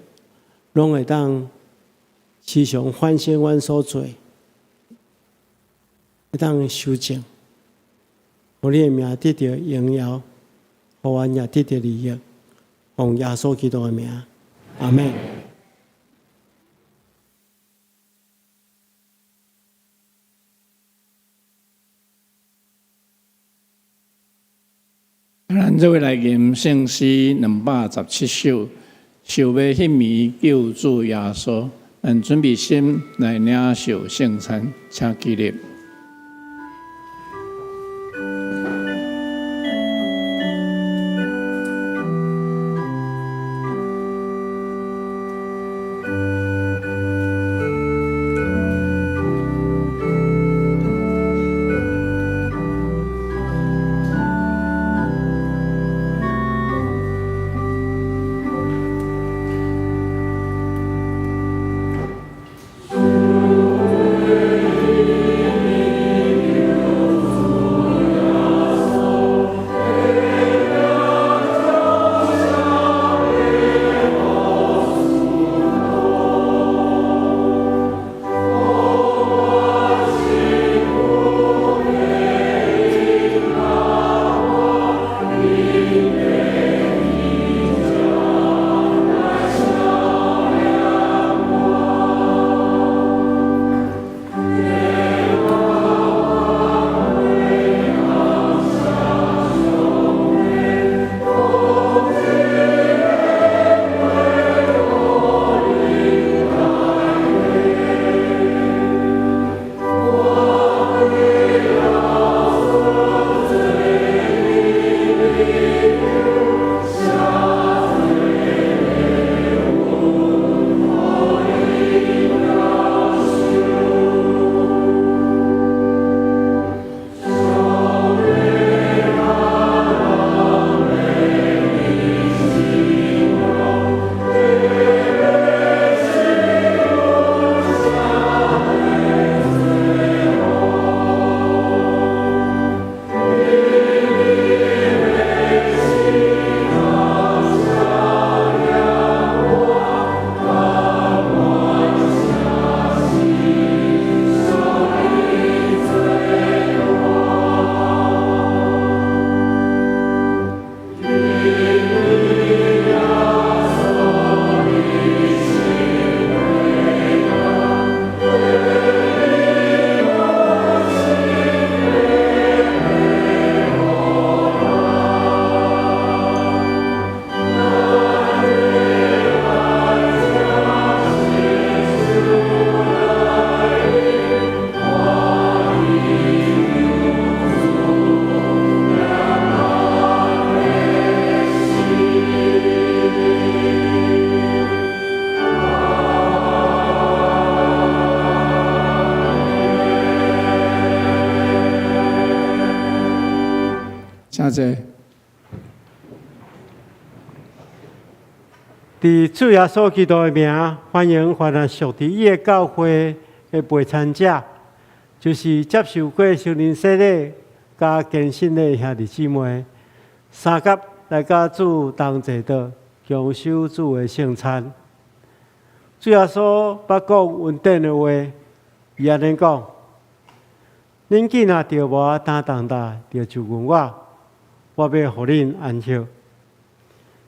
攏會當時常反省阮所做，會當修正，予你的名得著榮耀，予阮也得著利益，奉耶穌基督的名。阿們。咱這位來吟聖詩217首，想欲彼暝救主耶穌，咱準備心來領受聖餐，請起立。請坐。佇主耶穌基督的名，歡迎凡係屬佇伊的教會的陪餐者，就是接受過聖靈洗禮佮堅信的兄弟姊妹，相佮來佮主同坐桌，共守主的聖餐。主耶穌捌講恩典的話，伊按呢講：恁囝若著無擔重擔，就就近我，我欲予恁安息。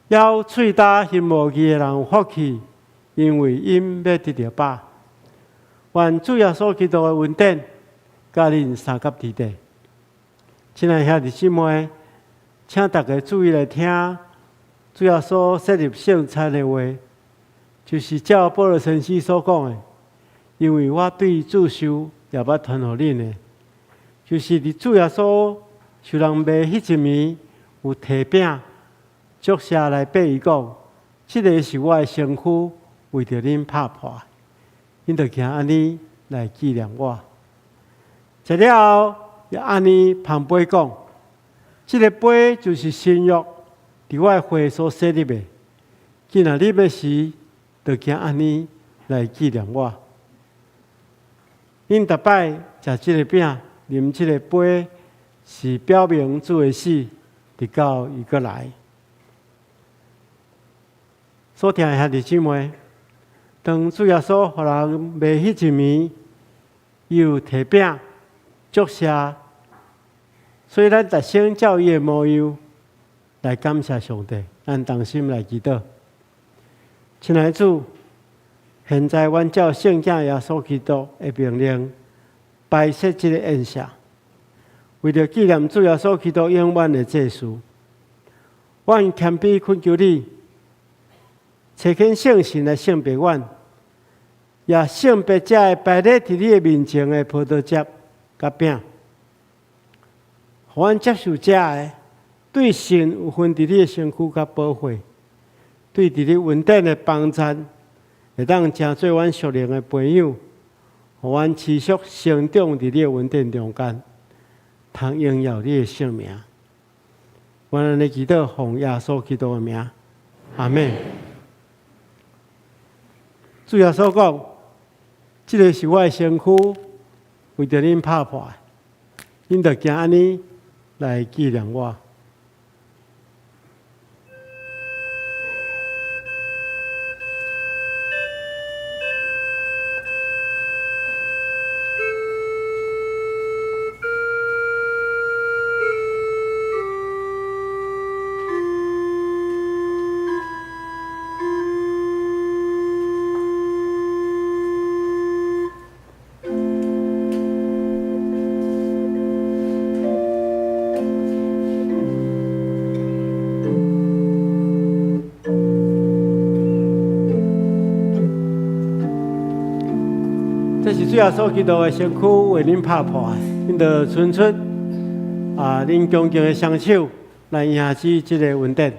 枵喙焦行無義的人有福氣，因為𪜶欲得著飽。願主耶穌基督的恩典，佮恁相佮佇底。親愛兄弟姊妹，請大家注意來聽主耶穌設立聖餐的話，就是照保祿神師所講的，因為我對主受，也捌傳予恁的，就是佇主耶穌受人賣彼一暝，有提餅。祝謝來擘伊講，這个是我的身軀，為著恁拍破，恁著行按呢來紀念我。食了後，也按呢捧杯講，這个杯就是新約，佇我的血所設立的。囝若啉的時，著行按呢來紀念我。恁逐擺食這个餅，啉這個杯，是表明主的死，直到伊閣來。所疼的兄弟姊妹，當主耶穌予人賣彼一暝，伊有提餅祝謝，所以咱逐先照伊的模樣來感謝上帝，咱同心來祈禱。親愛的主，現在阮照聖子耶穌基督的命令，擺設這个宴席，為著紀念主耶穌基督永遠的祭司，阮謙卑懇求你，差遣聖神來聖別阮，也聖別這个擺列佇你的面前的葡萄汁佮餅，予阮接受這个對神有份佇你的身軀佮寶血，對佇你恩典的幫贊，會當成做阮屬靈的培養，予阮持續成長佇你的恩典中間，通榮耀你的聖名。阮按呢祈禱，奉耶穌基督的名，阿們。主耶穌講：這个是我的身軀，為著恁拍破的，恁著行按呢來紀念我。這是主耶穌基督的身軀為恁拍破的，恁著伸出恁恭敬的雙手來迎接這個恩典。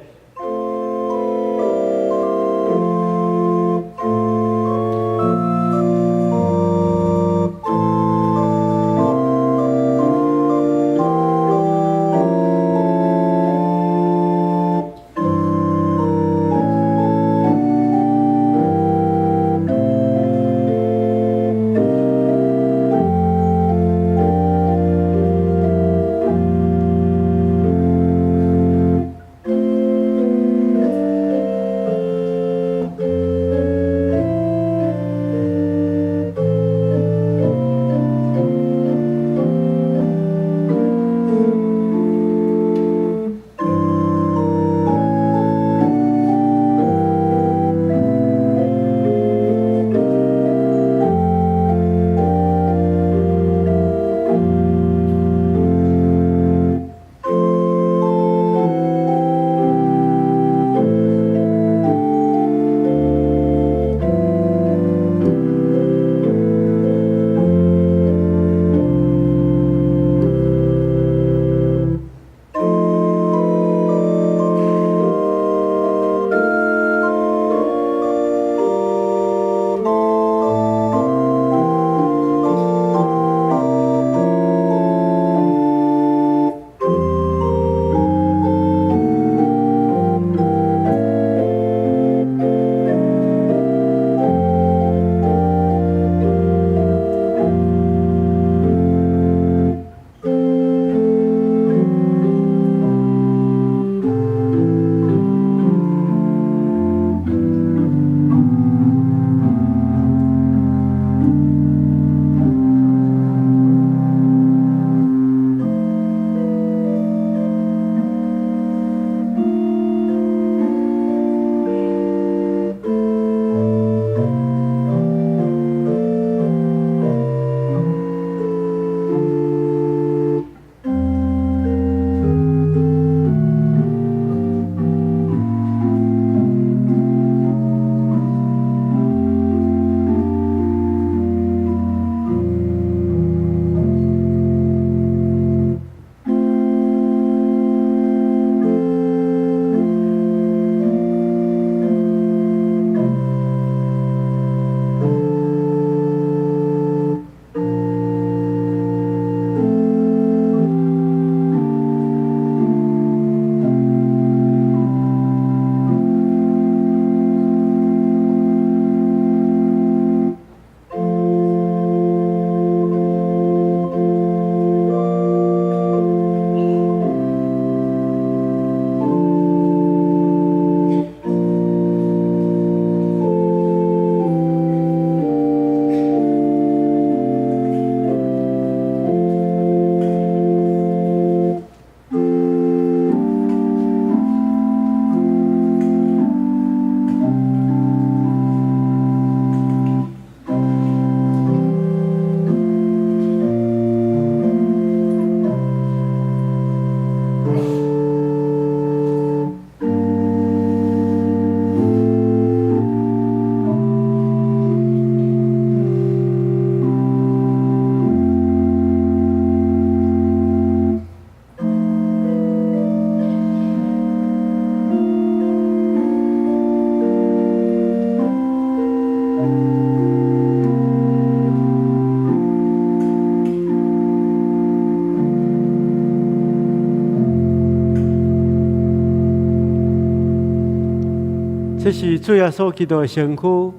這是主耶穌基督的身軀，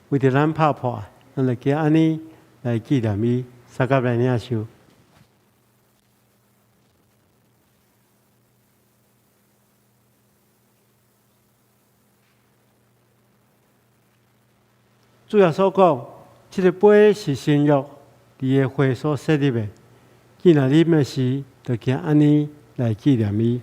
為著咱拍破，咱就記按呢來紀念伊，相佮來領受。主耶穌講：這个杯是新約，佇伊的血所設立的。既然啉的時，就記按呢來紀念伊。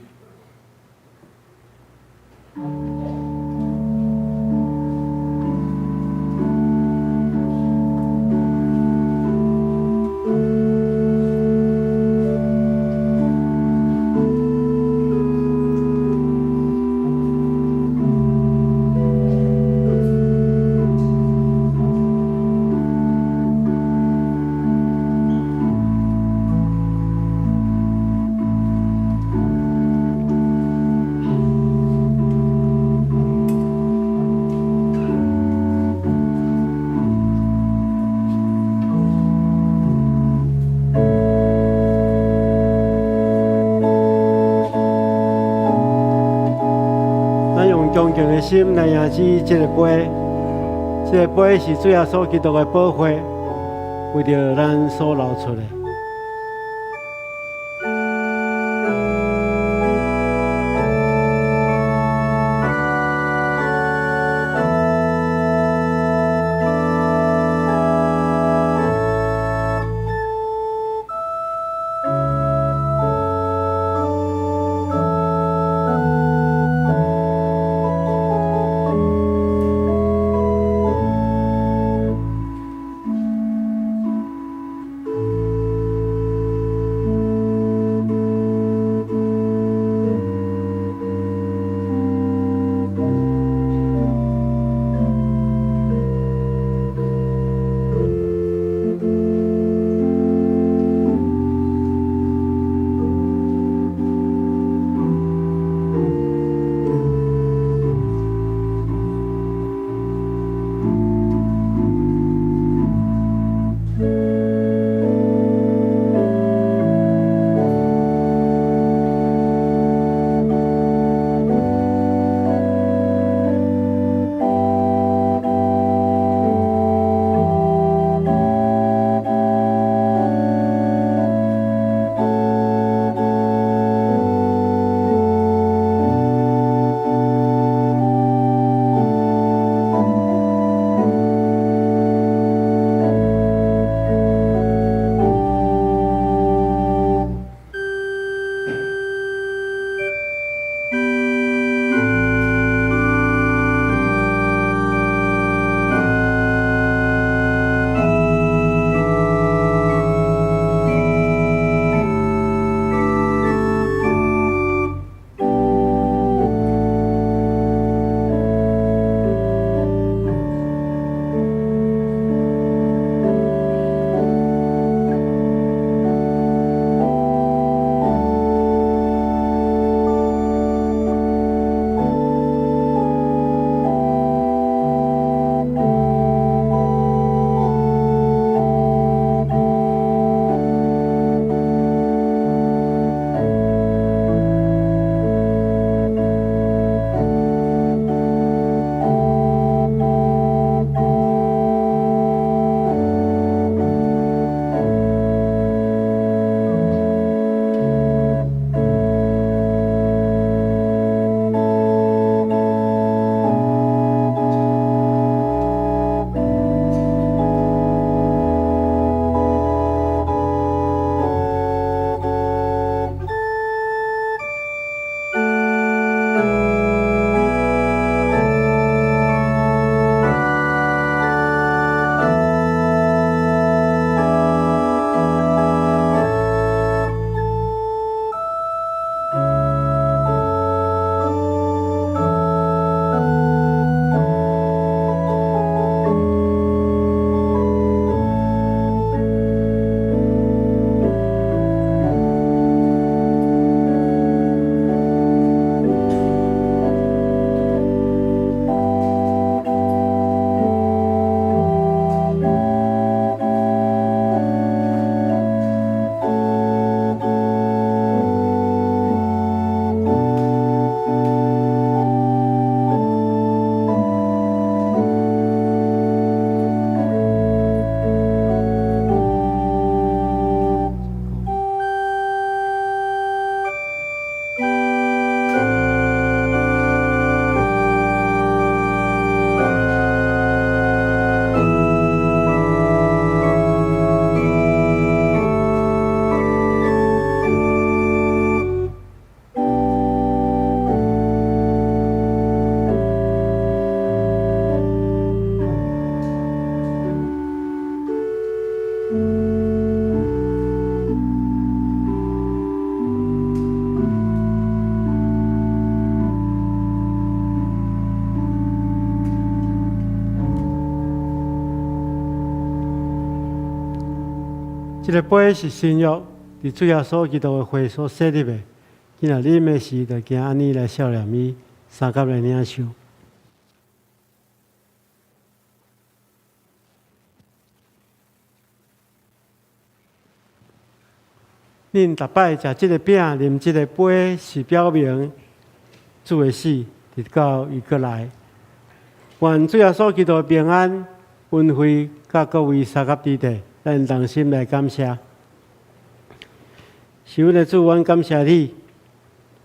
咱用恭敬的心來迎接這个杯，這个杯是主耶穌基督的寶血，為著咱所流出的。這个杯是新約，佇主耶穌基督的血所設立的。今仔啉的時，就行按呢來數念伊，相佮來領受。恁逐擺食這个餅、啉這个杯，是表明主的死，直到伊閣來。願主耶穌基督的平安、恩惠，佮各位相佮佇底，咱同心來感謝。是阮的主，阮感謝你，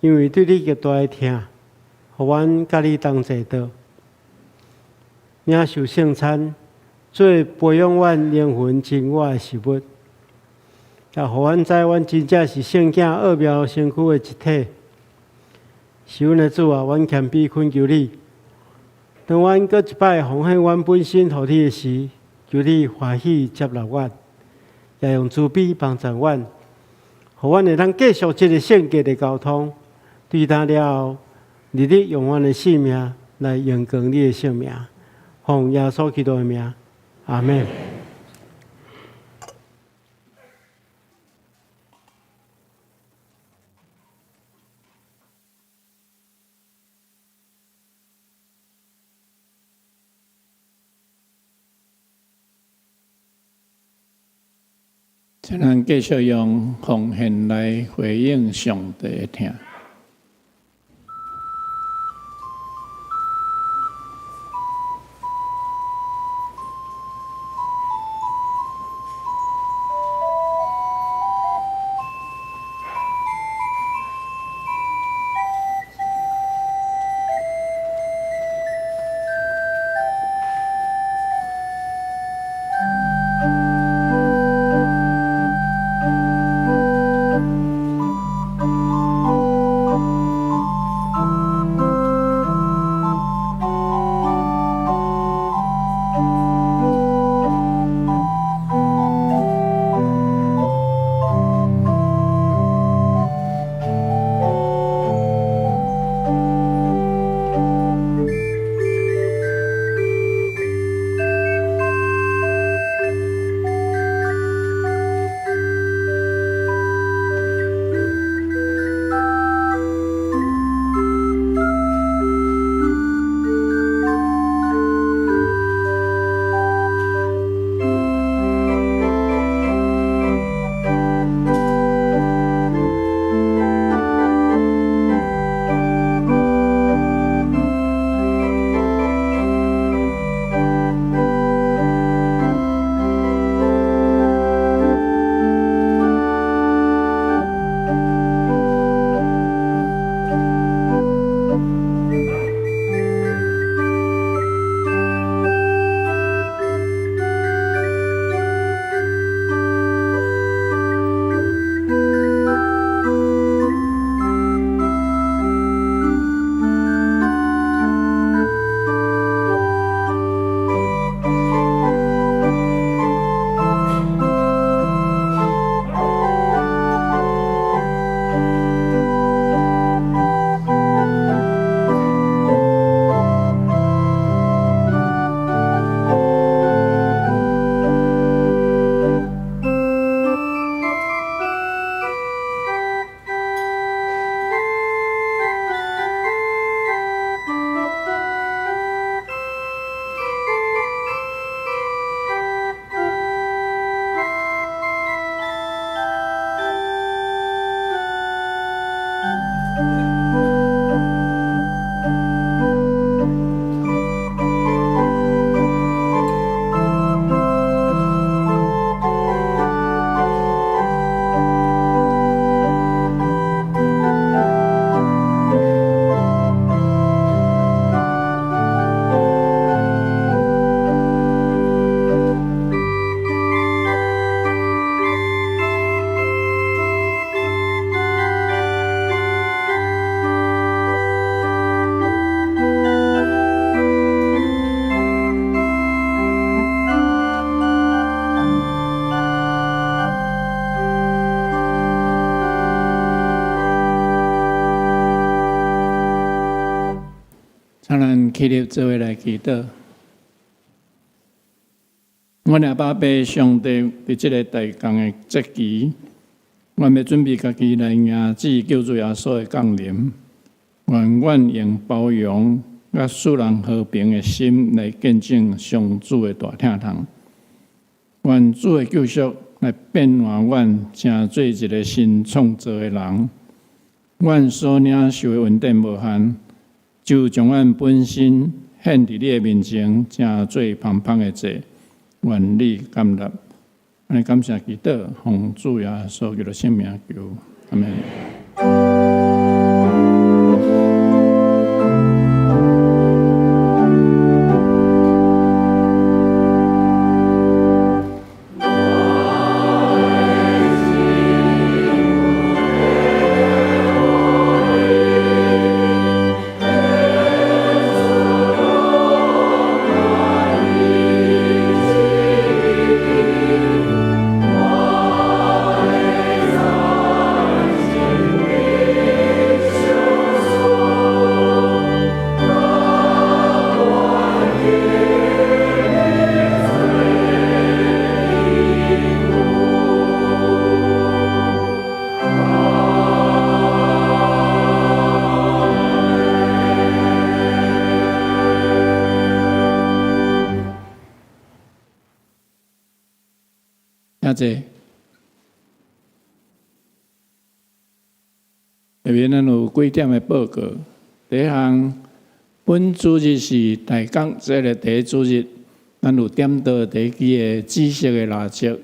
因為對你極大的疼，予阮佮你同齊倒，領受聖餐，做培養阮靈魂真我的食物，也予阮知阮真正是聖囝奧妙身軀的一體。是阮的主啊，阮謙卑懇求你，當阮閣一擺奉獻阮本身予你的時，求你歡喜接納阮，也用慈悲幫助阮，予阮會當繼續這个聖潔的交通。對今了後，日日用阮的性命來榮光你的聖名，奉耶穌基督的名，阿們。請咱繼續用奉獻來回應上帝的疼。請咱起立做伙來祈禱。阮阿爸父上帝佇這个大工的節期，阮欲準備家己來迎接救主耶穌的降臨。願阮用包容佮使人和平的心來見證上主的大疼痛。願主的救贖來變化阮，成做一个新創造的人。阮所領受的恩典無限，就將阮本身獻佇你的面前，成做芳香的祭。願你甘納，按呢感謝祈禱，奉主耶穌基督聖名求，阿們。請坐。下面咱有幾點的報告。第一項，本主日是大工節的第一主日，咱有點著第一支的紫色的蠟燭，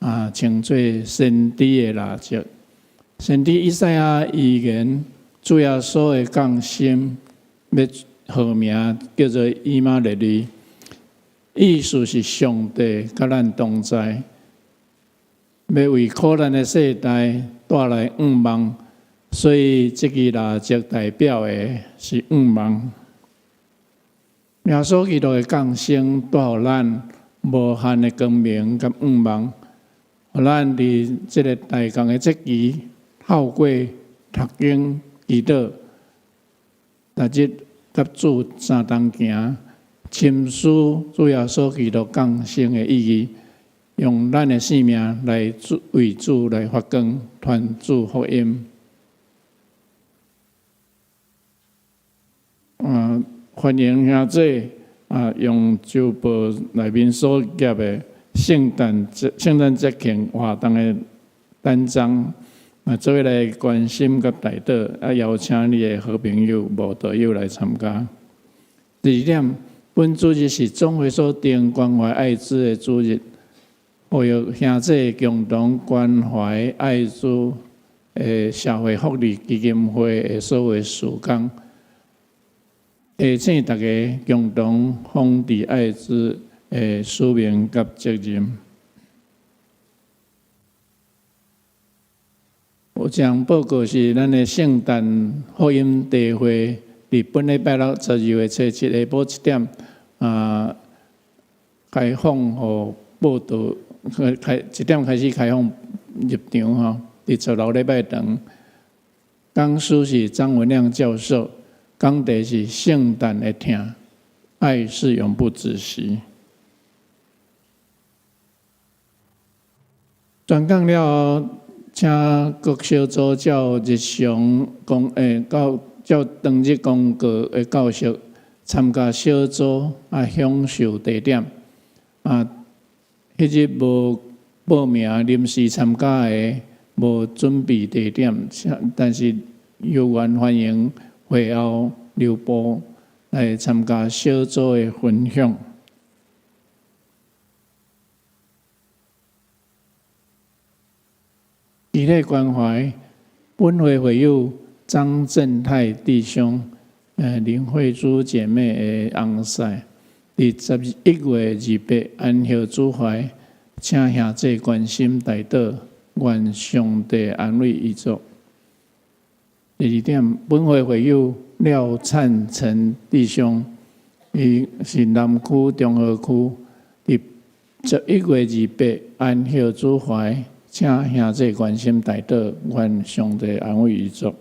啊，稱做先知的蠟燭。先知以賽亞預言主耶穌的降生，欲號名叫做以馬內利，意思是上帝佮咱同在。欲為苦難的世代帶來盼望，所以這支蠟燭代表的是盼望。耶穌基督的降生帶予咱無限的光明佮盼望，予咱佇這个大工的節期，透過讀經、祈禱，逐日佮主相同行，深思主耶穌基督降生的意義。用咱的生命來為主來發光，傳主福音。歡迎兄弟啊，用週報內面所夾的聖誕節、聖誕節慶活動的單張，啊，做伙來關心佮代禱，啊，邀請你的好朋友、慕道友來參加。第二點，本主日是總會所定關懷愛滋的主日。呼籲兄弟共同關懷愛滋的社會福利基金會的所有事工，提醒大家共同防治愛滋的使命佮責任。有一項報告是咱的聖誕福音茶會，佇本禮拜六12月初7下晡7點，啊，開放予報到。開7點開始開放入場吼，佇十樓禮拜堂，講師是張文亮教授，講題是聖誕的疼，愛是永不止息。宣講了後，請各小組照日常公欸，照當日公告的教室參加小組啊，享受茶點啊。彼日無報名臨時參加的，無準備茶點，但是猶原歡迎會後留步來參加小組的分享。肢體關懷，本會會友張正泰弟兄，林慧珠姐妹的翁婿。佇11月28安息主懷，請兄弟關心代禱，願上帝安慰遺族。第二點，本會會友廖燦成弟兄，伊是南區中和區，佇11月28安息主懷，請兄弟關心代禱，願上帝安慰遺族。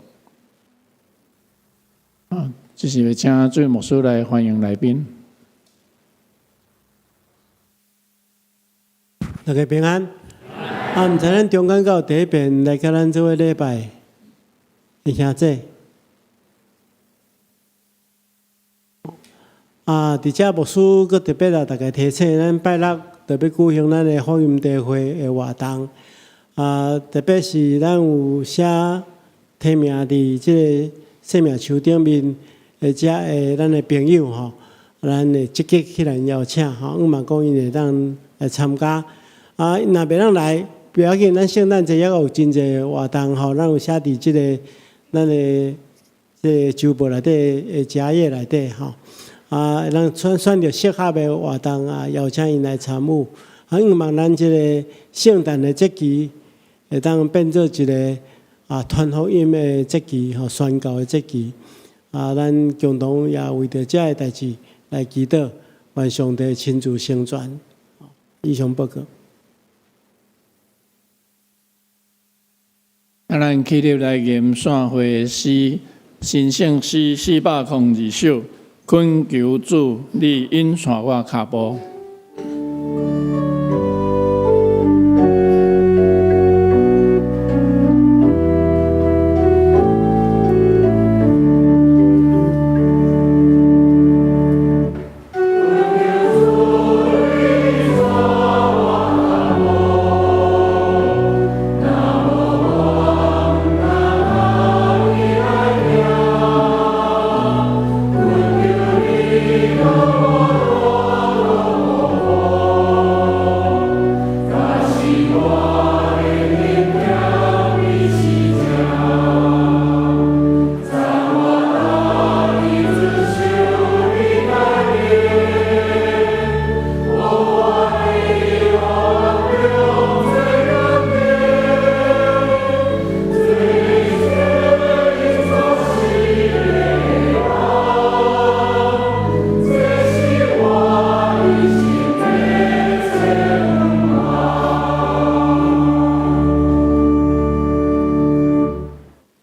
啊，這是欲請主牧師來歡迎來賓。大家平安。啊，毋知咱中間敢有第一遍來佮咱做伙禮拜的兄姊。啊，佇遮牧師閣特別來逐家提醒，咱拜六特別舉行咱的福音茶會的活動。啊，特別是咱有寫提名佇這个生命樹頂面的遮的咱的朋友吼，咱會積極去來邀請吼，向望講𪜶會當來參加。啊，若袂當來，不要緊，咱聖誕節猶閣有真濟活動吼，咱有寫佇這个咱的這个週報內底的摺頁內底吼。啊，咱選選著適合的活動啊，邀請𪜶來參與。啊，向望咱這个聖誕的節期會當變做一个啊傳福音的節期吼，宣教的節期。啊，咱共同也為著這个代誌來祈禱，願上帝親自成全。以上報告。啊，咱起立來吟散會詩，神聖詩402首，懇求主，你引帶我跤步。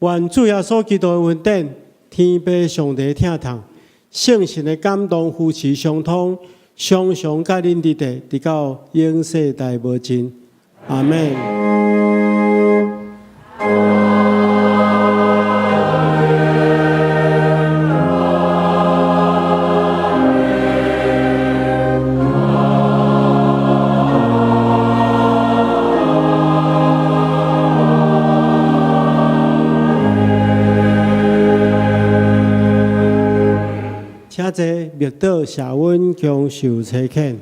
願主耶穌基督的恩典、天父上帝疼痛、聖神的感動、扶持相通，常常佮恁佇佇，直到永世代無盡。阿們。請坐，默禱謝阮強受差遣。